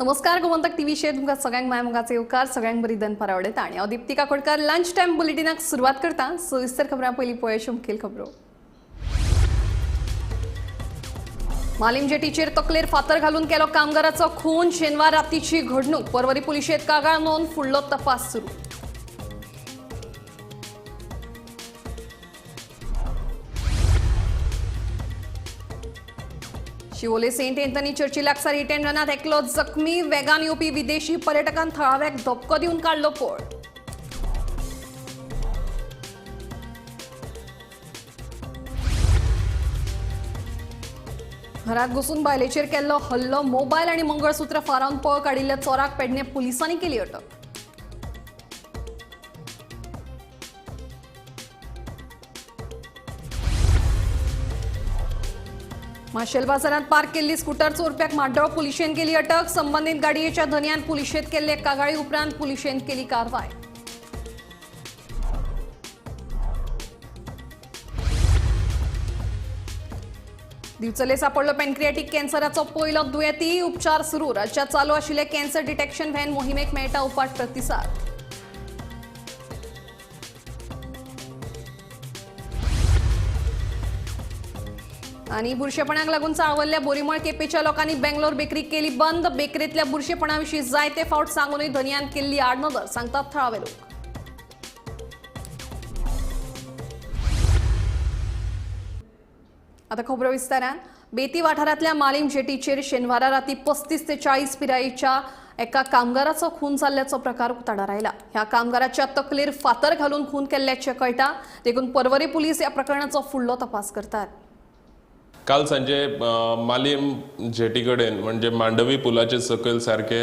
नमस्कार, गोमंतक टीव्हीचेर तुमकां सगळ्यांक माय मोगाचे येवकार. सगळ्यांक बरी दनपार आवडटा आनी हांव दीप्ती काकोडकर लंच टायम बुलेटिनाक सुरवात करता. सविस्तर खबरां पयलीं पळोवया मुखेल खबरो. मालीम जेटीचेर तकलेर फातर घालून केलो कामगाराचो खून. शेनवार रातीची घडणूक. पर्वरी पुलिशेत कागाळ नोंद, फुडलो तपास सुरू. शिवोले सेंट एंथनी चर्ची लागसार हिट अँड रनात एकलो जखमी. वेगान येवपी विदेशी पर्यटकान थळाव्याक धपको दिवन काडलो पळ. घरात घुसून बायलेचेर केल्लो हल्लो. मोबायल आनी मंगळसूत्र फारावन पळ काडिल्ल्या चोराक पेडणे पुलिसांनी केली अटक. माशेल बाजारात पार्क केल्ली स्कूटर चोरप्याक माड्डोळ पुलिशेन केली अटक. संबंधित गाडयेच्या धनयान पुलिशेत केल्ले कागाळी उपरांत पुलिशेन केली कारवाय. दिवचले सापडलो पॅनक्रियाटिक कॅन्सराचो पयलो दुयेंती. उपचार सुरू. राज्यात चालू आशिल्ले कॅन्सर डिटेक्शन व्हॅन मोहिमेक मेळटा उपाट प्रतिसाद. आनी बुरशेपणाक लागून चाळवल्ल्या बोरीमळ केपेच्या लोकांनी बेंगलोर बेकरी केली बंद. बेकरींतल्या बुरशेपणाविशीं जायते फावट सांगूनय धनयान केल्ली आडनदर, सांगतात थळावे लोक. आता खबरो विस्तारान. बेती वाठारांतल्या मालीम जेटीचेर शेनवारा राती 35 ते 40 पिरायेच्या एका कामगाराचो खून जाल्ल्याचो प्रकार उक्ताडार आयला. ह्या कामगाराच्या तकलेर फातर घालून खून केल्ल्याचें कळटा. देखून पर्वरी पुलीस ह्या प्रकरणाचो फुडलो तपास करतात. काल सांजे मालीम जेटी कडेन म्हणजे मांडवी पुलाचे सकयल सारके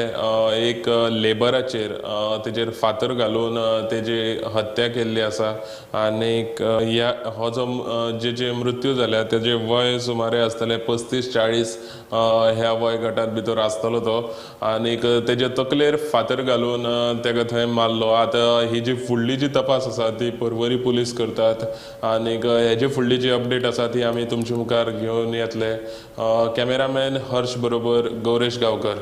एक लेबराचेर तेजेर फातर घालून तेजी हत्या केल्ली आसा. आनीक ह्या हो जो जेचे मृत्यू जाल्या तेजे वय सुमारे आसतले 35-40 ह्या वय गटात भितर आसतलो तो. आनीक तेजे तकलेर फातर घालून तेका थंय मारलो. आतां ही जी फुडली जी तपास आसा ती पर्वरी पुलीस करतात आनीक हेजी फुडली जी अपडेट आसा ती आमी तुमचे मुखार घेवन येतले. कॅमेरामॅन हर्ष बरोबर गौरेश गांवकर.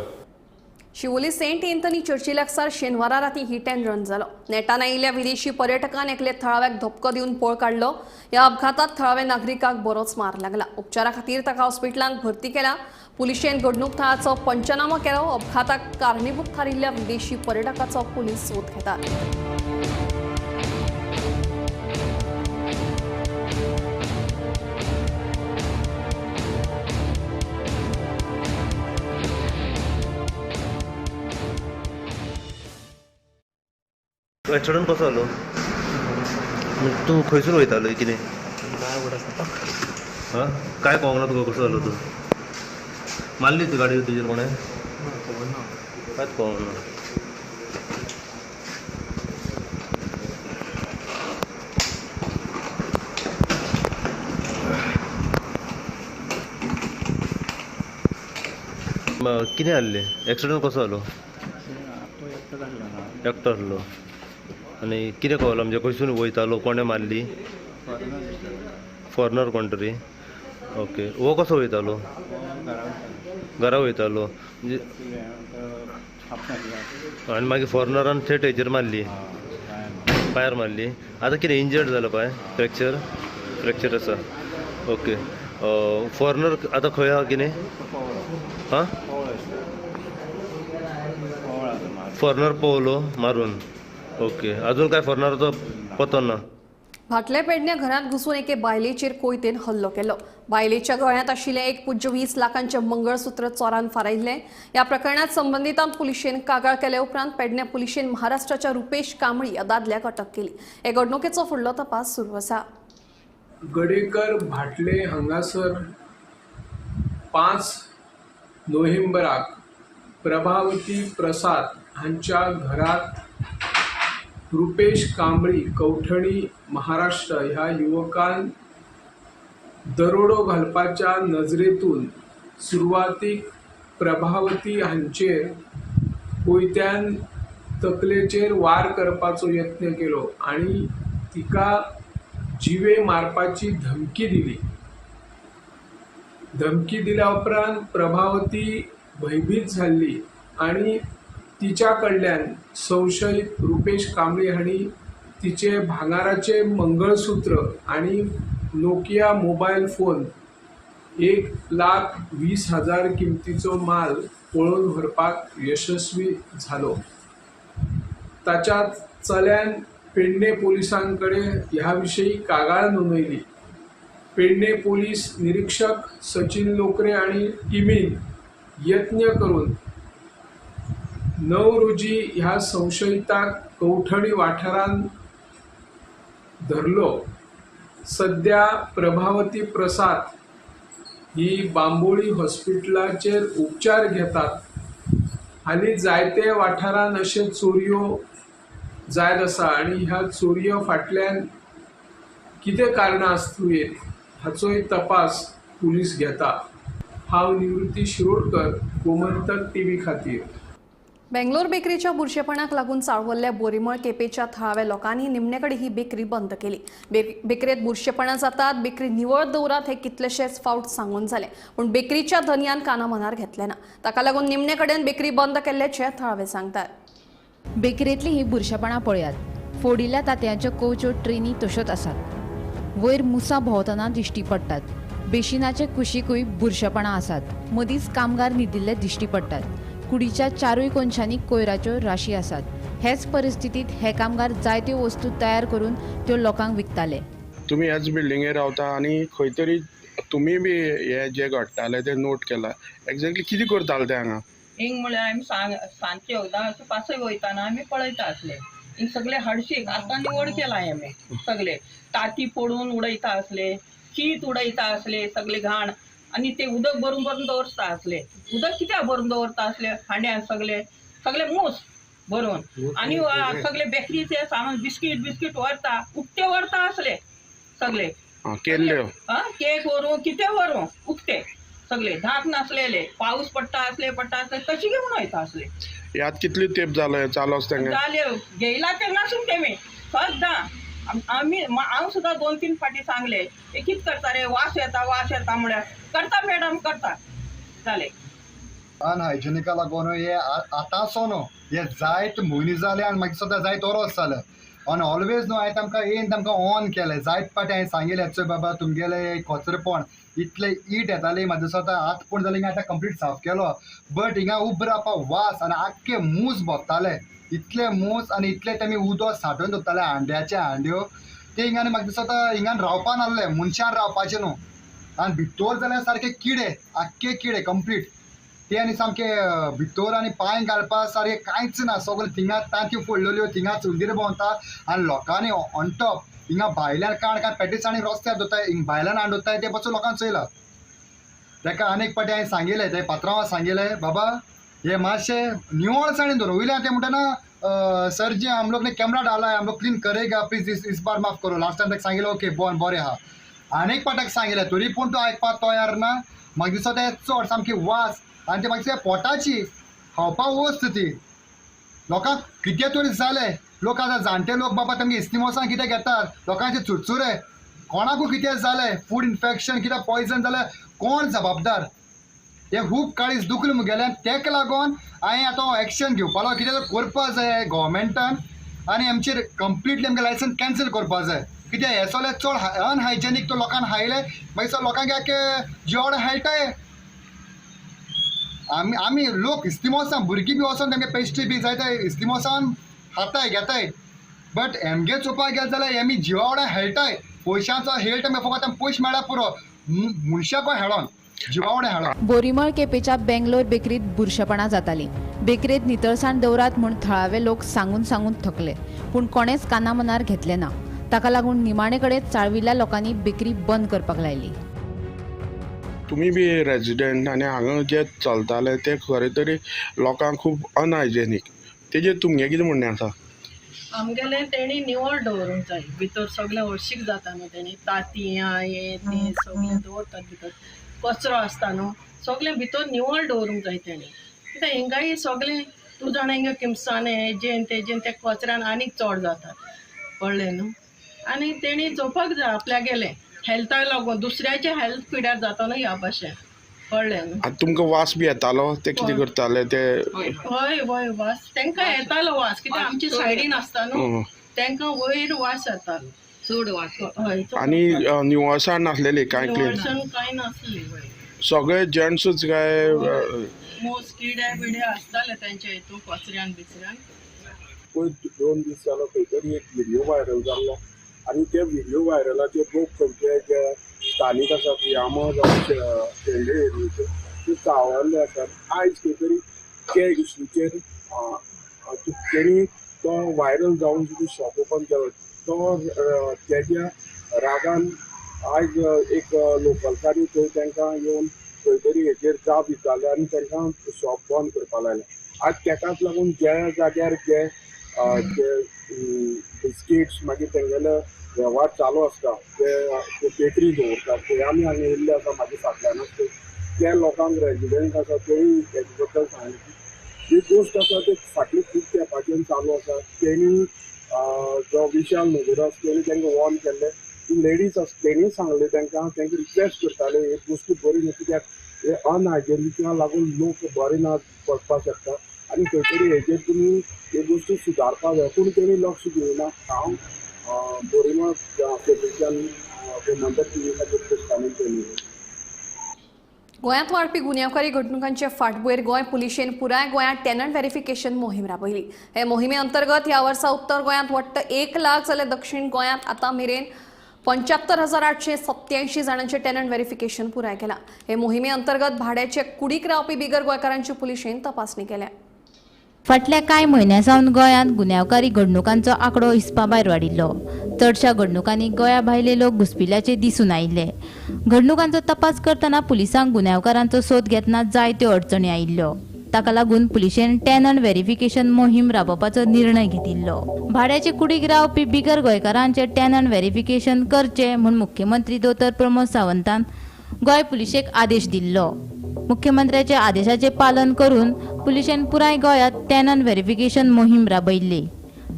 शिवोली सेंट एंथनी चर्ची लागसार शेनवारा राती हिट अँड रन जालो. नेटान आयिल्ल्या विदेशी पर्यटकान एकले थळाव्याक धपको दिवन पळ काडलो. ह्या अपघातात थळाव्या नागरिकाक बरोच मार लागला. उपचारा खातीर ताका हॉस्पिटलांत भरती केला. पुलिशेन घडणूक थळाचो पंचनामो केलो. अपघाताक कारणीभूत थारिल्ल्या विदेशी पर्यटकाचो पुलीस सोद घेतात. एक्सिडंट कसो जालो? तूं खंयसून वयतालो कितें? हां, काय कळोंक ना तुका कसो जालो तूं? मारली ती गाडी तुजेर कोणें? कांयच कळोंक ना. कितें जाल्लें? एक्सिडंट कसो जालो? एकटो आसलो. आनी कितें कळ्ळो म्हणजे खंयसून वयतालो, कोणें मारली? फॉरेनर कोण तरी. ओके, हो कसो वयतालो? घरा वयतालो म्हणजे. आनी मागीर फॉरेनरान थेट हेजेर मारली, पांयार मारली. आतां कितें इंजर्ड जालो पांय? फ्रॅक्चर? फ्रॅक्चर आसा. ओके, फॉरेनर आतां खंय आहा कितें? हां, फॉरेनर पळोवलो मारून. ओके, अजून काय फॉरेनराचो पत्तो ना. भाटले पेडण्या घरात घुसून एके बायलेचेर कोयतेन हल्लो केलो. बायलेच्या गळ्यांत आशिल्लें 1.20 लाखांचें मंगळसूत्र चोरान फारायिल्लें. ह्या प्रकरणात संबंदितांत पुलिशेन कागाळ केले उपरांत पेडण्या पुलिशेन महाराष्ट्राच्या रुपेश कांबळी ह्या दादल्याक अटक केली. हे घडणुकेचो फुडलो तपास सुरू आसा. गडेकर भाटले हांगासर 5 नोव्हेंबराक प्रभावती प्रसाद हांच्या घरात रुपेश कांबळी कवठणी महाराष्ट्र ह्या युवकान दरोडो घालपाच्या नजरेतून सुरवातीक प्रभावती हांचेर कोयत्यान तकलेचेर वार करपाचो यत्न केलो आनी तिका जिवे मारपाची धमकी दिली. धमकी दिल्या उपरांत प्रभावती भयभीत जाल्ली आनी तिच्या कडल्यान संशयीत रुपेश कांबळी हांणी तिचे भांगराचे मंगळसूत्र आनी नोकिया मोबायल फोन 1,20,000 किमतीचो माल पळोवन व्हरपाक यशस्वी जालो. ताच्या चल्यान पेडणे पोलिसां कडेन ह्या विशीं कागाळ नोंदयली. पेडणे पोलीस निरीक्षक सचिन लोकरे आनी टिमीन यत्न करून 9 रोजी ह्या संशयिताक कवठणी वाठारांत धरलो. सद्या प्रभावती प्रसाद ही बांबोळी हॉस्पिटलाचेर उपचार घेतात. हालीं जायते वाठारांत अशे चोरयो जायत आसा आनी ह्या चोरयो फाटल्यान कितें कारणां आसूं येत हाचोय तपास पुलीस घेता. हांव निवृत्ती शिरोडकर, गोमंतक टीव्ही खातीर. बेंगलोर बेकरीच्या बुरशेपणाक लागून चाळवल्ल्या बोरीमळ केपेच्या थळाव्या लोकांनी निमणेकडे ही बेकरी बंद केली. बेकरेत बुरशेपणा जातात, बेकरी निवळ दवरात हे कितलेशेच फावट सांगून जाले, पूण बेकरीच्या धनयान काना मनार घेतले ना. ताका लागून निमणेकडेन बेकरी बंद केल्ल्याचे थळावे सांगतात. बेकरेंतली ही बुरशेपणां पळयात. फोडिल्ल्या तांतयांच्यो कोवच्यो ट्रेनी तश्योच आसात. वयर मुसां भोंवतना दिश्टी पडटात. बेशिनाचे कुशीकूय बुरशेपणां आसात. मदींच कामगार न्हिदिल्ले दिश्टी पडटात. कुडीच्या चारूय कोनशांनी कोयराच्यो राशी आसात. हेच परिस्थितींत हे कामगार जायत्यो वस्तू तयार करून त्यो लोकांक विकताले. तुमी ह्याच बिल्डिंगेर रावता आनी खंय तरी तुमी बी हे जे घडटाले ते नोट केला. एक्झॅक्टली कितें करताले ते हांगा? हिंग म्हळ्यार आमी सांजचे एकदां पासय वयताना आमी पळयता आसले. हिंग सगळे हळशीक आतां निवळ केला आमी. सगळे ताती फोडून उडयता आसले, शीत उडयता आसले, सगळे घाण. आनी ते उदक भरून भरून दवरता आसले. उदक कित्याक भरून दवरता आसले हांड्यान सगळे सगळे मूस भरून. आनी सगळे बेकरीचे सामान बिस्कीट बिस्कीट व्हरता, उक्ते व्हरता आसले सगळे. केल्ल्यो केक व्हरूं कितें व्हरूं उक्ते सगळे, धाक नासलेले. पावस पडटा आसले पडटा आसले तशी घेवन वयता आसले. याद कितली तेप जालो चालू आसता जाले घेयला तेन्नासून तेमी सद्दां. आमी हांव सुद्दां 2-3 फाटी सांगले, हे कितें करता रे, वास येता वास येता म्हळ्यार करता मॅडम करता जाले. अनहायजेनिका लागून हे आतांचो न्हू हे जायत म्हयने जाले आनी मागीर सुद्दां जायत वरोस जालें. आनी ऑलवेज न्हू हांवें तांकां येवन तांकां ऑन केलें. जायत फावटी हांवें सांगिल्लें, चोय बाबा तुमगेलें कचरेपण इतलें it येताली म्हाजे स्वता हात पूण जालें हिंगा आतां कंप्लीट साफ केलो. बट हिंगा उब रावपा वास आनी आख्खे मूस भोंवताले. इतले मूस आनी इतले तेमी उदक साठोवन दवरताले हांड्याचे हांड्यो ते हिंगा. आनी म्हाका दिसता हिंगान रावपा नासले मनशान रावपाचें न्हू. आनी भितर जाल्यार सारके किडे, आख्खे किडे कंप्लीट ते. आनी सामके भितर आनी पांय घालपा सारकें कांयच ना. सगळें थिंगा तांती फोडलेल्यो, थिंगा चुंदीर भोंवता. आनी लोकांनी ऑन टॉप हिंगा भायल्यान काण काण पॅटीस आनी रस्त्यार दवरताय, हिंगा भायल्यान हाडून दवरताय ते पासून लोकांक चोयला. ताका अनेक फावटी हांवें सांगिल्लें, ते पात्रांवाक सांगिल्लें, बाबा हे मातशें निवळसाणेन दवर. वयल्यान ते म्हणटा ना, सर जी हम लोग ने कॅमरा डाला है, हम लोग क्लीन करेगा, प्लीज इस बार माफ करो. लास्ट टायम ताका सांगिल्लें ओके बरें आहा. आनीक फावट सांगिल्लें तरी पूण तो आयकपाक तयार ना. म्हाका दिसता ते चड सामकी वास आनी ते मागीर पोटाची खावपा वस्त ती लोकांक कितें तरी जालें. लोक आतां जाणटे लोक बाबा तांगे इस्तिमोसान कितें घेतात, लोकांचे चुरचुरे, कोणाकूय कितें जालें, फूड इन्फेक्शन कितें पॉयजन जालें, कोण जबाबदार? हे खूब काळीज दुखलें मुगेलें. तेका लागून हांवें आतां एक्शन घेवपा लागलो. कितें तरी करपा जाय गोवोरमेंटान आनी आमचेर कंप्लिटली आमगे लायसन्स कॅन्सल करपा जाय. कित्याक हें सगळें चड अनहायजेनीक तो लोकांक हायलें, मागीर सगळें लोकांक आख्खे जेवण हेळटाय. आमी आमी लोक इस्तिमोसान भुरगीं बी वचोन तेंगे पेस्ट्री बी जाय ते इस्तिमोसान खाताय घेताय. बट हेमगे चोवपाक गेले जाल्यार हेमी जिवा वांगडा हेळटाय. पयशांचो हेळ तेमकां फकत पयशे मेळ्ळ्यार पुरो, मनशाक हेळोन जिवा वांगडा हेळोन. बोरीमळ केपेच्या बेंगलोर बेकरीत बुरशेपणां जातालीं. बेकरेत नितळसाण दवरात म्हूण थळावे लोक सांगून सांगून थकले, पूण कोणेच काना मनार घेतलें ना. ताका लागून निमाणे कडेन चाळविल्ल्या लोकांनी बेकरी बंद करपाक लायली. तुमी बी रेजिडेंट आनी हांगा जे चलताले ते खरें तरी लोकांक खूब अनहायजेनीक, तेजेर तुमगें कितें म्हणणें आसा? आमगेलें तेणी निवळ दवरूंक जाय. भितर सगळें हळशीक जाता न्हू, तेणी तांती हें तें सगळें दवरतात भितर, कचरो आसता न्हू सगळें भितर निवळ दवरूंक जाय तेणी. कित्याक हिंगाय सगळें तूं जाणा हिंगा किमसाणें हेजेन तेजेन त्या कचऱ्यान आनीक चड जाता, कळ्ळें न्हू. आनी तेणी चोवपाक जाय आपल्यागेलें हेल्थाक लागून, दुसऱ्याचें हेल्थ पिड्यार जाता न्हू ह्या भाशेन. कळ्ळें न्हू. आतां तुमकां वास बी येतालो ते कितें करताले ते? हय हय वास तांकां येतालो वास, कित्याक आमच्या सायडीन आसता न्हू, तांकां वयर वास येतालो चड वास. हय. आनी निवळसाण नासलेली कांय क्लीन? निवळसाण कांय नासली. हय. सगळे जेंट्सूच काय? मोस किडे बिडे आसताले तेंच्या हितून कचऱ्यान बिचऱ्यान. पयर 2 दीस जालो खंय तरी एक व्हिडियो व्हायरल जाल्लो आनी ते व्हिडियो व्हायरलाचेर लोक खंयचे जे स्थानीक आसा पियामो जावं शेल्डे एरियेचे ते चाळवल्ले आसात. आयज खंय तरी ते इश्यूचेर तेणी तो व्हायरल जावन सुद्दां शॉप ओपन केलो तो तेज्या रागान आयज एक लोकल्सांनी थंय तांकां येवन खंय तरी हेचेर जाप विचारले आनी तांकां शॉप बंद करपा लायलें. आज तेकाच लागून ज्या जाग्यार जे बिस्किट्स मागीर तेंगेले वेव्हार चालू आसता ते बेकरी दवरतात थंय आमी हांगा येयल्ले आसा म्हाज्या फाटल्यानच त्या लोकांक रेजिडेंट आसा तेय हेजे बद्दल सांगलें की ही गोश्ट आसा ते फाटली खूब तेंपाच्यान चालू आसा. तेणी जो विशाल नगर आसा तेणी तांकां वॉर्न केल्लें की लेडीज आसा तेणी सांगलें तांकां, तांकां रिक्वेस्ट करताले ही गोश्ट बरी न्हू कित्याक हे अनहायजेनिका लागून लोक बरे ना पडपाक शकता आनी खंय तरी हेजेर तुमी ही गोश्ट सुदारपाक जाय, पूण तेणी लक्ष दिवना. हांव बोरिमा केपेंच्यान गोमंतक टीव्ही खातीर क्रिस्तांव केली. गोंयांत वाडपी गुन्यांवकारी घडणुकांचे फाटभुंयेर गोंय पुलिशेन पुराय गोंयांत टेनंट व्हेरिफिकेशन मोहीम राबयली. हे मोहिमे अंतर्गत ह्या वर्सा उत्तर गोंयांत वट्ट 1 लाख जाल्यार दक्षिण गोंयांत आतां मेरेन 75,887 जाणांचे टेनंट व्हेरिफिकेशन पुराय केलां. हे मोहिमे अंतर्गत भाड्याचे कुडीक रावपी बिगर गोंयकारांची पुलिशेन तपासणी केल्या. फाटल्या कांय म्हयन्यां सावन गोंयांत गुन्यांवकारी घडणुकांचो आंकडो हिसपा भायर वाडिल्लो. चडशा घडणुकांनी गोंया भायले लोक घुसपिल्ल्याचे दिसून आयिल्ले. घडणुकांचो तपास करतना पुलिसांक गुन्यांवकारांचो सोद घेतना जायत्यो अडचणी आयिल्ल्यो. ताका लागून पुलिशेन टेनंट व्हेरिफिकेशन मोहीम राबोवपाचो निर्णय घेतिल्लो. भाड्याचे कुडीक रावपी बिगर गोंयकारांचे टेनंट व्हेरिफिकेशन करचें म्हूण मुख्यमंत्री दोतोर प्रमोद सावंतान गोंय पुलिशेक आदेश दिल्लो. मुख्यमंत्र्याच्या आदेशाचे पालन करून पुलिशेन पुराय गोंयांत टेनंट व्हेरिफिकेशन मोहीम राबयल्ली.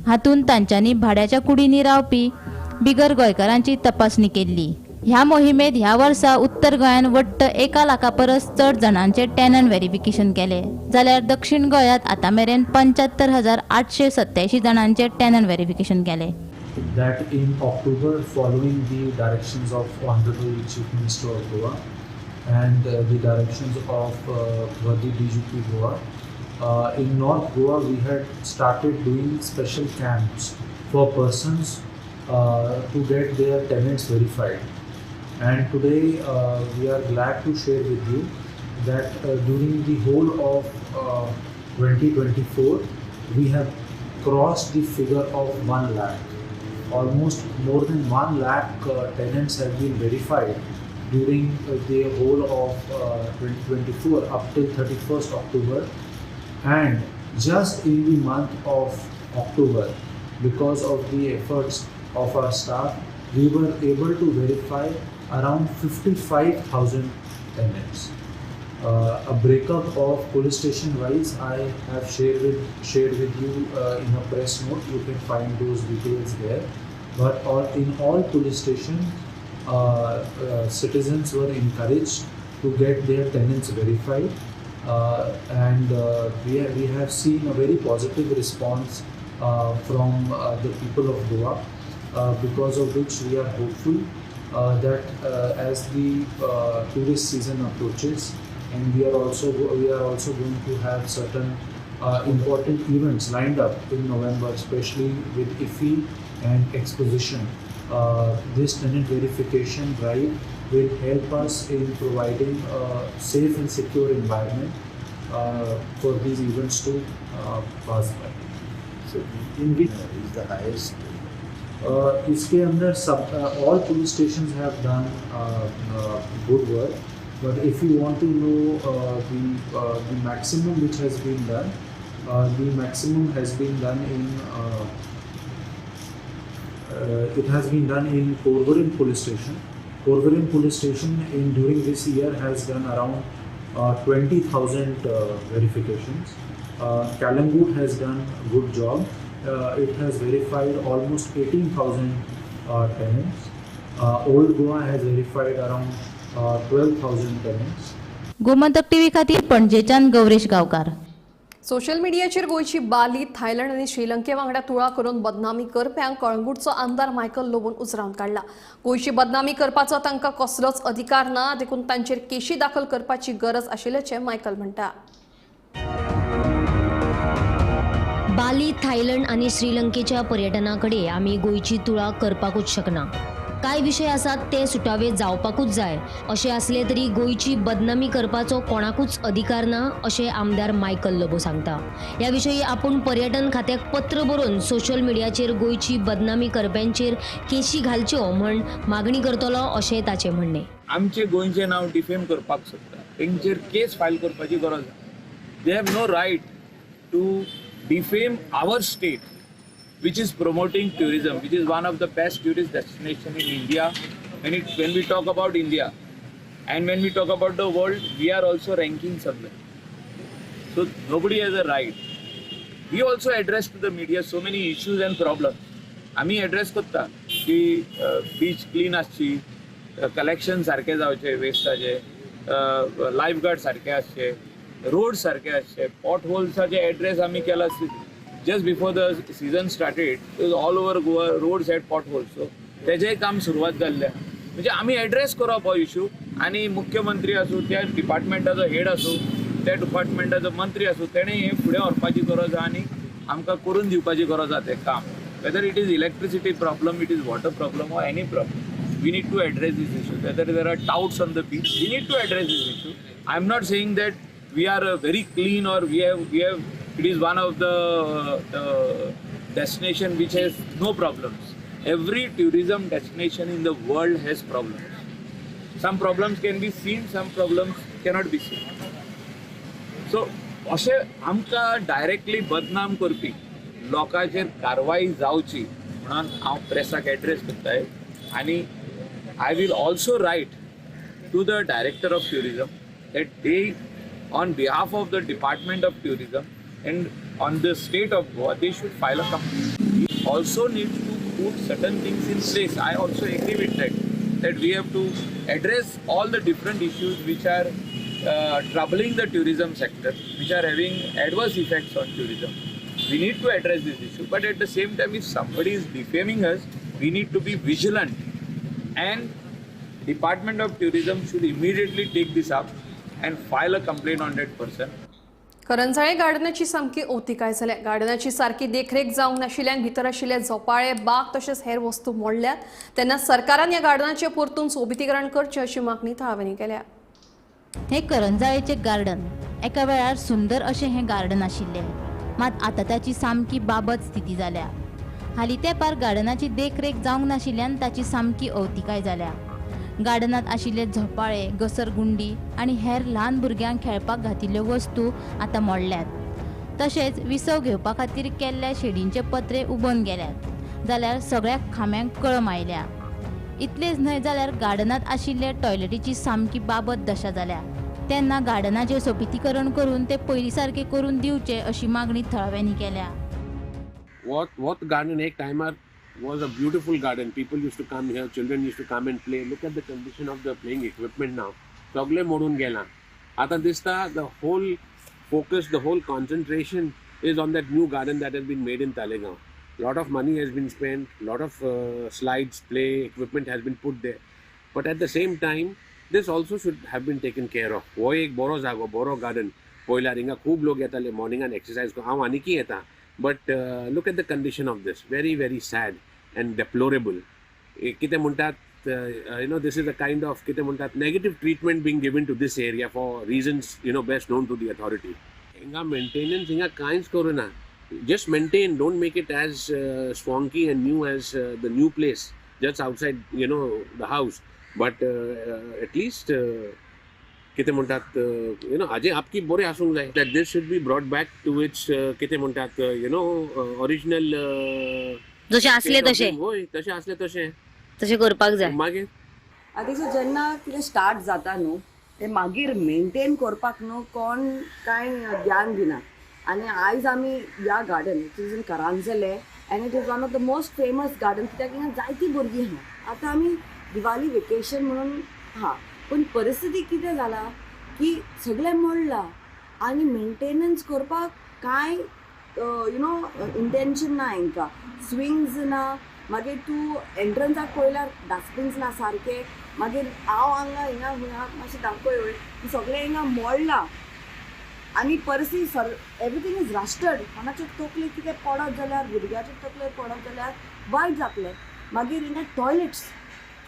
हातूंत तांच्यांनी भाड्याच्या कुडींनी रावपी बिगर गोंयकारांची तपासणी केल्ली. ह्या मोहिमेंत ह्या वर्सा उत्तर गोंयांत वट्ट 1 लाखा परस चड जाणांचे टेनंट व्हेरिफिकेशन केले, जाल्यार दक्षिण गोंयांत आतां मेरेन 75,887 जाणांचे टेनंट व्हेरिफिकेशन केले. That in October, following the directions of Honorable Chief Minister of Goa and the directions of Worthy DGP Goa, in North Goa we had started doing special camps for persons to get their tenants verified. And today we are glad to share with you that during the whole of 2024 we have crossed the figure of 1 lakh. Almost more than 1 lakh tenants have been verified during the whole of 2024 up till 31st October. And just in the month of October, because of the efforts of our staff, we were able to verify around 55,000 tenants. A breakup of police station wise I have shared with you in a press note. You can find those details there. But in all police stations, citizens were encouraged to get their tenants verified, and we have seen a very positive response from the people of Goa, because of which we are hopeful that as the tourist season approaches, and we are also going to have certain important events lined up in November, especially with IFFI and exposition. This tenant verification drive will help us in providing a safe and secure environment for these events to pass by. So, in which is the highest? इसके अंदर सब all police stations have done good work, but if you want to know the maximum which has been done, the maximum has been done in it has been done in Porvorim police station. Porvorim police station in during this year has done around 20,000 verifications. Calangute has done a good job. It has verified almost 18,000 tenants. Old Goa has verified around 12,000 tenants. Gomantak TV खातीर पणजेच्यान गौरेश गांवकार. Social मिडियाचेर गोंयची बाली, Thailand आनी श्रीलंके वांगडा तुळा करून बदनामी करप्यांक कळंगूटचो आमदार मायकल लोबोन उजरावन काडला. गोंयची बदनामी करपाचो तांकां कसलोच अधिकार ना, देखून तांचेर केशी दाखल करपाची गरज आशिल्ल्याचें मायकल म्हणटा. बाली, थायलंड आनी श्रीलंकेच्या पर्यटना कडेन आमी गोंयची तुळा करपाकूच शकना. कांय विशय आसात ते सुटावे जावपाकूच जाय. अशें आसले तरी गोंयची बदनामी करपाचो कोणाकूच अधिकार ना, अशें आमदार मायकल लोबो सांगता. ह्या विशयी आपूण पर्यटन खात्याक पत्र बरोवन सोशल मिडियाचेर गोंयची बदनामी करप्यांचेर केशी घालच्यो म्हण मागणी करतलो, अशें ताचें म्हणणें. आमचें गोंयचें नांव डिफेम करपाक सोदता तेंचेर केस फायल करपाची गरज आसा. They have no right to defame our state, which is promoting tourism, which is one of the best tourist destination in India. When we talk about India and when we talk about the world, we are also ranking somewhere. So nobody has a right. We also address to the media so many issues and problems. आमी address करता की beach clean आसची, collection सारकें जावचें वेस्टाचें, life guard सारके आसचे, road सारके आसचे, पॉट होल्साचे एड्रेस आमी केला. Just before the season started, all over Goa roads had potholes, so तेजेंय काम सुरवात जाल्लें आहा. म्हणजे आमी एड्रेस करप हो इशू, आनी मुख्यमंत्री आसूं, त्या डिपार्टमेंटाचो हेड आसूं, त्या डिपार्टमेंटाचो मंत्री आसूं, तेणें हें फुडें व्हरपाची गरज आहा आनी आमकां करून दिवपाची गरज आहा तें काम. Whether it is electricity problem, it is water problem or any problem, we need to address this issue. Whether there are touts on the beach, we need to address this issue. I am not saying that we are very clean or we have it is one of the destination which has no problems. Every tourism destination in the world has problems. Some problems can be seen, some problems cannot be seen. So अशें आमकां directly बदनाम करपी लोकांचेर कारवाई जावची म्हणून हांव प्रेसाक address करताय. आनी I will also write to the director of tourism that they on behalf of the Department of Tourism and on the state of Goa, they should file a complaint. We also need to put certain things in place. I also agree with that, that we have to address all the different issues which are troubling the tourism sector, which are having adverse effects on tourism. We need to address this issue, but at the same time, if somebody is defaming us, we need to be vigilant, and Department of Tourism should immediately take this up and file a complaint on that person. Karanzalem गार्डनाची सामकी अवतिकाय जाल्या. गार्डनाची सारकी देखरेख जावंक नाशिल्ल्यान भितर आशिल्ले झोपाळे, बाग तशेंच हेर वस्तू मोडल्यात. तेन्ना सरकारान ह्या गार्डनाचें परतून सोबितीकरण करचें अशी मागणी थळाव्यांनी केल्या. हें करंजाळेचें गार्डन एका वेळार सुंदर अशें हें गार्डन आशिल्लें, मात आतां ताची सामकी बाबत स्थिती जाल्या. हालीं तेंपार गार्डनाची देखरेख जावंक नाशिल्ल्यान ताची सामकी अवतिकाय जाल्या. गार्डनांत आशिल्ले झोपाळे, घसरगुंडी आनी हेर ल्हान भुरग्यांक खेळपाक घातिल्ल्यो वस्तू आतां मोडल्यात. तशेंच विसव घेवपा खातीर केल्ल्या शेडींचे पत्रे उबोवन गेल्यात, जाल्यार सगळ्या खांब्यांक कळम आयल्या. इतलेंच न्हय जाल्यार गार्डनांत आशिल्ले टॉयलेटीची सामकी बाबत दशा जाल्या. तेन्ना गार्डनाचें सोबितीकरण करून ते पयलीं सारकें करून दिवचें अशी मागणी थळाव्यांनी केल्या. What garden एक टायमार was a beautiful garden. People used to come here, children used to come and play. Look at the condition of the playing equipment now. सगळे मोडून गेला. आता दिसता the whole focus, the whole concentration is on that new garden that has been made in Taleigao. Lot of money has been spent, lot of slides, play equipment has been put there. But at the same time, this also should have been taken care of. हो एक बरो जागो, बरो garden. पयल्यार हिंगा खूब लोक येताले मॉर्निंगान एक्सरसाइज करून. हांव आनीकय येता. But look at the condition of this. Very, very sad and deplorable. कितें म्हणटात, you know, this is a kind of कितें म्हणटात negative treatment being given to this area for reasons, you know, best known to the authority. हिंगा maintenance हिंगा कांयच करूं ना. Just maintain, don't make it as swanky and new as the new place just outside, you know, the house. But at least कितें म्हणटात, you know, हाजे आपकी बरें आसूंक जाय. That this should be brought back to its कितें म्हणटात, you know, original जशें आसलें तशें. हय, तशें आसलें तशें तशें करपाक जाय. मागीर आतां सो जेन्ना कितें स्टार्ट जाता न्हू ते मागीर मेंटेन करपाक न्हू कोण कांय ध्यान दिना. आनी आयज आमी ह्या garden it is in Karanzalem and it is one of the most famous garden, कित्याक हिंगा जायतीं भुरगीं आहा. आतां आमी दिवाली वेकेशन म्हणून आहा, पूण परिस्थिती कितें जाला की सगळें मोडलां आनी मेंटेनन्स करपाक कांय you know intention ना हांकां. स्विंग्स ना, मागीर तूं एंट्रन्साक पळयल्यार डस्टबिन्स ना सारके. मागीर हांव हांगा हिंगा हिंगा मातशें दाखय की सगळें हिंगा मोडलां आनी परसी सर एवरीथींग is rusted. कोणाचे तकलेर कितें पडत जाल्यार, भुरग्याचे तकलेर पडत जाल्यार वायट जातलें. मागीर हिंगा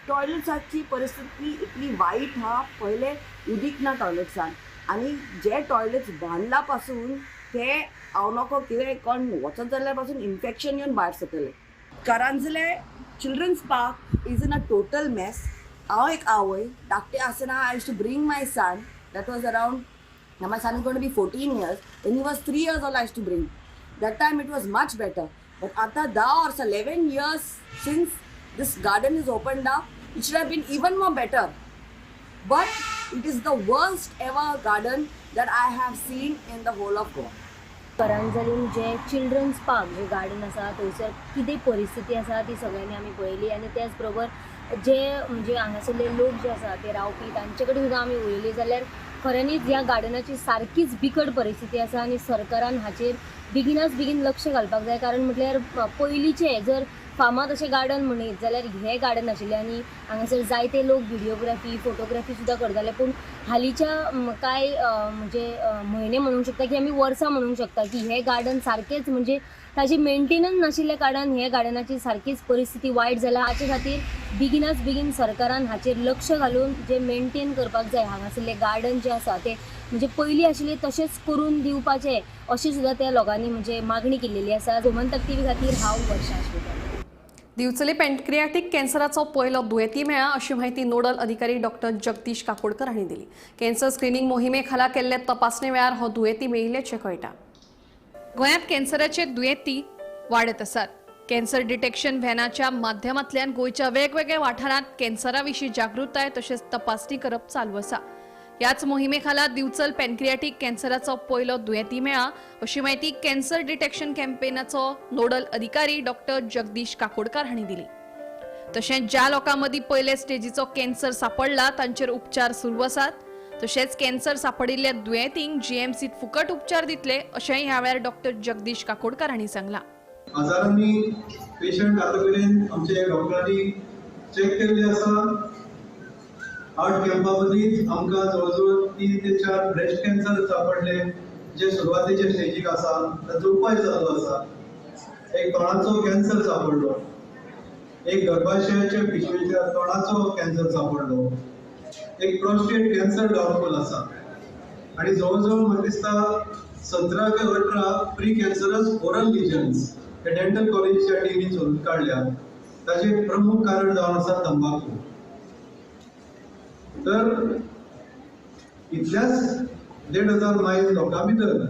टॉयलेट्साची परिस्थिती इतली वायट आहा, पयलें उदीक ना टॉयलेट्सान आनी जे टॉयलेट्स बांदला पासून ते हांव नको कितें कोण वचत जाल्यार पासून इन्फेक्शन येवन भायर सरतलें. Karanzalem children's park is in a total mess. हांव एक आवय धाकटे आसतना I used to bring my son, that was around, my son is going to be 14 years, when he was 3 years old I used to bring. That time it was much better, but after 10 or 11 years since this garden is opened up, it should have been even more better. But it is the worst ever garden that I have seen in the whole of Goa. Karanzalem J children's park J garden आसा थंयसर कितें परिस्थिती आसा ती सगळ्यांनी आमी पळयली आनी त्याच बरोबर जे म्हणजे हांगासरले लोक जे आसा ते रावपी तांचे कडेन सुद्दां आमी उलयली जाल्यार खऱ्यांनीच ह्या गार्डनाची सारकीच बिकट परिस्थिती आसा आनी सरकारान हाचेर बेगिनाच बेगीन लक्ष घालपाक जाय. कारण म्हटल्यार पयलींचे जर फामाद अशें गार्डन म्हणीत जाल्यार हें गार्डन आशिल्लें आनी हांगासर जायते लोक व्हिडियोग्राफी फोटोग्राफी सुद्दां करताले. पूण हालींच्या कांय म्हणजे म्हयने म्हणूंक शकता की आमी वर्सां म्हणूंक शकता की हें गार्डन सारकेंच म्हणजे ताजी मेंटेनन्स नाशिल्ल्या कारणान हे गार्डनाची सारकीच परिस्थिती वायट जाल्या. हाचे खातीर बेगिनाच बेगीन सरकारान हाचेर लक्ष घालून जे मेंटेन करपाक जाय हांगासरलें गार्डन जें आसा तें म्हणजे पयलीं आशिल्लें तशेंच करून दिवपाचें अशें सुद्दां त्या लोकांनी म्हणजे मागणी केल्लेली आसा. गोमंतक टीव्ही खातीर हांव वर्षा आशवेकर. दिवचले पॅनक्रियाटिक कॅन्सराचो पयलो दुयेंती मेळ्ळा अशी माहिती नोडल अधिकारी डॉक्टर जगदीश काकोडकर हांणी दिली. कॅन्सर स्क्रिनींग मोहिमे खाला केल्ले तपासणे वेळार हो दुयेंती मेळिल्ल्याचें कळटा. गोंयांत कॅन्सराचे दुयेंती वाडत आसात. कॅन्सर डिटेक्शन व्हॅनाच्या माध्यमांतल्यान गोंयच्या वेगवेगळ्या वाठारांत कॅन्सरा विशीं जागृताय तशेंच तपासणी करप चालू आसा. ह्याच मोहिमे खाला दिवचल पॅनक्रियाटिक कॅन्सराचो पयलो दुयेंती मेळ्ळा अशी माहिती कॅन्सर डिटेक्शन कॅम्पेनाचो नोडल अधिकारी डॉक्टर जगदीश काकोडकर हांणी दिली. तशेंच ज्या लोकां मदीं पयले स्टेजीचो कॅन्सर सापडला तांचेर उपचार सुरू आसात. तशेंच कॅन्सर सापडिल्ल्या दुयेंतींक जीएमसीत फुकट उपचार दितले अशेंय ह्या वेळार डॉक्टर जगदीश काकोडकर हांणी सांगलां. हजारांनी पेशंट आतां मेरेन आमच्या डॉक्टरांनी चेक केल्ले आसा. 8 कॅम्पा मदींच आमकां जवळ जवळ 3 ते 4 ब्रेस्ट कॅन्सर सापडले जे सुरवातेच्या स्टेजीक आसा, ताचो उपाय जाल्लो आसा. एक तोंडाचो कॅन्सर सापडलो, एक गर्भाशयाच्या पिशवेच्या तोंडाचो कॅन्सर सापडलो, एक प्रोस्टेट कॅन्सर डाउटफूल आसा आनी जवळ जवळ म्हाका दिसता 17 ते 18 प्री कॅन्सरस ओरल लिजन्स हे डेंटल कॉलेजीच्या टिमीन सोदून काडल्या. ताचें प्रमुख कारण जावन आसा तंबाकू. तर इतल्याच 1,500 मायज लोकां भितर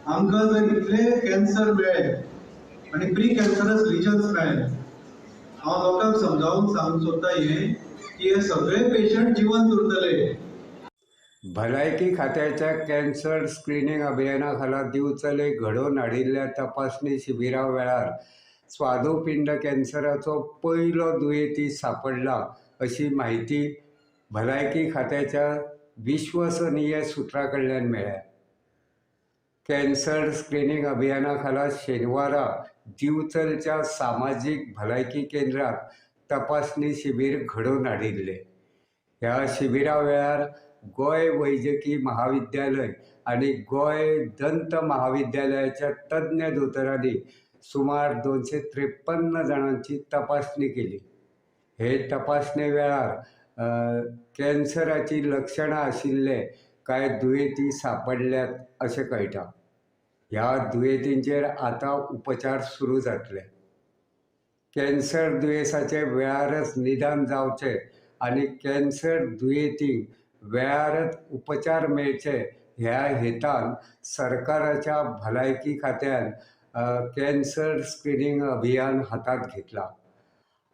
आमकां जर इतले कॅन्सर मेळ्ळे आनी प्री कॅन्सरस लिजन्स मेळ्ळे, हांव लोकांक समजावन सांगूंक सोदता हें की हे सगळे पेशंट जिवंत उरतले. भलायकी खात्याच्या कॅन्सर स्क्रिनींग अभियाना खाला दिवचले घडोवन हाडिल्ल्या तपासणी शिबिरा वेळार स्वादुपिंड कॅन्सराचो पयलो दुयेंती सापडला अशी म्हायती भलायकी खात्याच्या विश्वसनीय सुत्रा कडल्यान मेळ्ळ्या. कॅन्सर स्क्रिनींग अभियाना खाला शेनवारा दिवचलच्या सामाजीक भलायकी केंद्रात तपासणी शिबीर घडोवन हाडिल्लें. ह्या शिबिरा वेळार गोंय वैजकी महाविद्यालय आनी गोंय दंत महाविद्यालयाच्या तज्ञ दोतोरांनी सुमार 253 जाणांची तपासणी केली. हे तपासणे वेळार कॅन्सराची लक्षणां आशिल्ले कांय दुयेंती सापडल्यात अशें कळटा. ह्या दुयेंतींचेर आतां उपचार सुरू जातले. कॅन्सर दुयेंसाचें वेळारच निदान जावचें आनी कॅन्सर दुयेंतींक वेळारच उपचार मेळचे ह्या हेतान सरकाराच्या भलायकी खात्यान कॅन्सर स्क्रिनींग अभियान हातांत घेतलां.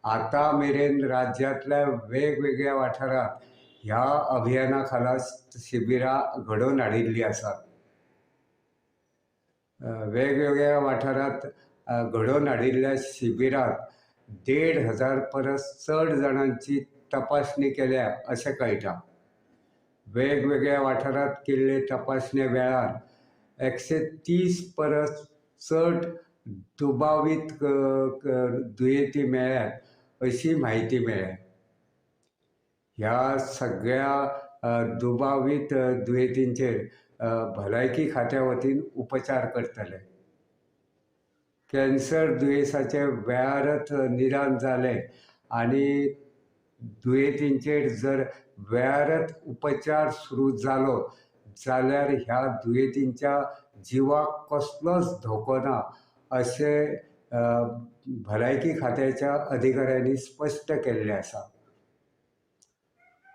आतां मेरेन राज्यांतल्या वेगवेगळ्या वाठारांत ह्या अभियाना खाला शिबिरां घडोवन हाडिल्लीं आसात. वेगवेगळ्या वाठारांत घडोवन हाडिल्ल्या शिबिरांत 1,500 परस चड जाणांची तपासणी केल्या अशें कळटा. वेगवेगळ्या वाठारांत केल्ले तपासणे वेळार 130 परस चड दुबावीत दुयेंती मेळ्ळ्यात अशी म्हायती मेळ्ळ्या. ह्या सगळ्या दुबावीत दुयेंतींचेर भलायकी खात्या वतीन उपचार करतले. कॅन्सर दुयेंसाचें वेळारच निदान जालें आनी दुयेंतींचेर जर वेळारच उपचार सुरू जालो जाल्यार ह्या दुयेंतींच्या जिवाक कसलोच धोको ना अशें भलायकी खात्याच्या अधिकाऱ्यांनी स्पश्ट केल्लें आसा.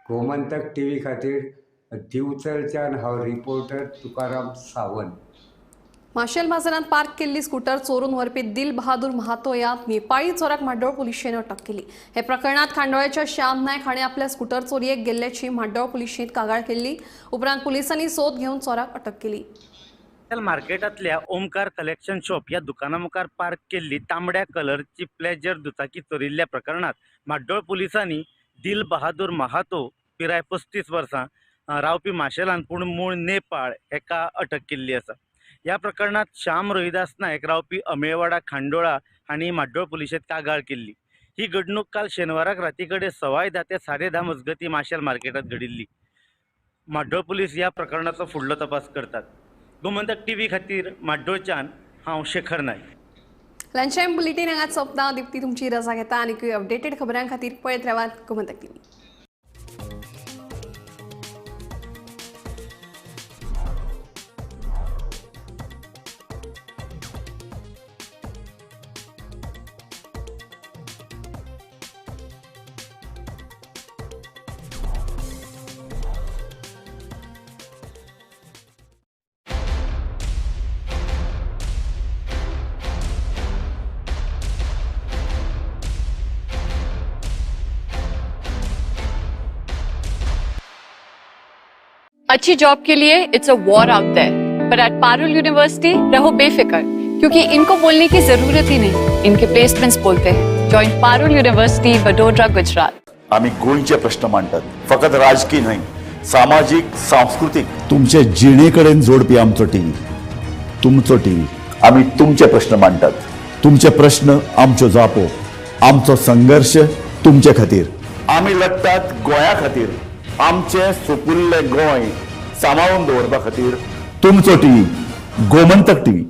गोमंतक टीव्ही खातीर दिवचलच्यान हांव रिपोर्टर तुकाराम सावंत. माशेल बाजारांत पार्क केल्ली स्कूटर चोरून व्हरपी दिल बहादूर महातो ह्या नेपाळी चोराक म्हाड्डोळ पुलिशेन अटक केली. हे प्रकरणात खांडोळ्याच्या श्याम नायक हाणें आपल्या स्कूटर चोरयेक गेल्ल्याची म्हाड्डोळ पुलिशेंत कागाळ केल्ली. उपरांत पुलिसांनी सोद घेवन चोराक अटक केली. मार्केटांतल्या ओमकार कलेक्शन शॉप ह्या दुकाना मुखार पार्क केल्ली तांबड्या कलरची प्लेजर दुचाकी चोरिल्ल्या प्रकरणात म्हाड्डोळ पुलिसांनी दिल बहादूर महातो पिराय 35 वर्सां रावपी माशेलान पूण मूळ नेपाळ हेका अटक केल्ली आसा. ह्या प्रकरणात श्याम रोहिदास नायक रावपी अमेवाडा खांडोळा हांणी म्हाड्डोळ पुलिशेंत कागाळ केल्ली. ही घडणूक काल शेनवाराक राती कडेन 10:15 ते 10:30 मजगतीं माशेल मार्केटांत घडिल्ली. म्हाड्डोळ पुलीस ह्या प्रकरणाचो फुडलो तपास करतात. गोमंतक टीव्ही खातीर म्हाड्डोळच्यान हांव Shekhar Naik. Lunch time bulletin हांगा सोंपता. दीप्ती तुमची रजा घेता आनी अपडेटेड खबरां खातीर पळयत रावात गोमंतक टीव्ही. अच्छी जॉब के लिए it's a war out there, पर एट पारुल यूनिवर्सिटी रहो बेफिक्र, क्योंकि इनको बोलने की जरूरत ही नहीं, इनके प्लेसमेंट्स बोलते हैं। Join Parul university, Vadodara, Gujarat. आम्ही गोंयचे प्रश्न मांडतात, फकत राजकीय न्हय, सामाजीक, सांस्कृतिक, तुमचे जिणेकडेन जोडपी आमचो टीव्ही, तुमचो टीव्ही। आम्ही तुमचे प्रश्न मांडतात, तुमचे प्रश्न आमच्यो जापो, आमचो संघर्ष तुमचे खातीर। आम्ही लढतात गोंया खातीर, आमचे सुपुल्ले गोंय सांबाळून दवरपा खातीर। तुमचो टीव्ही, गोमंतक टीव्ही।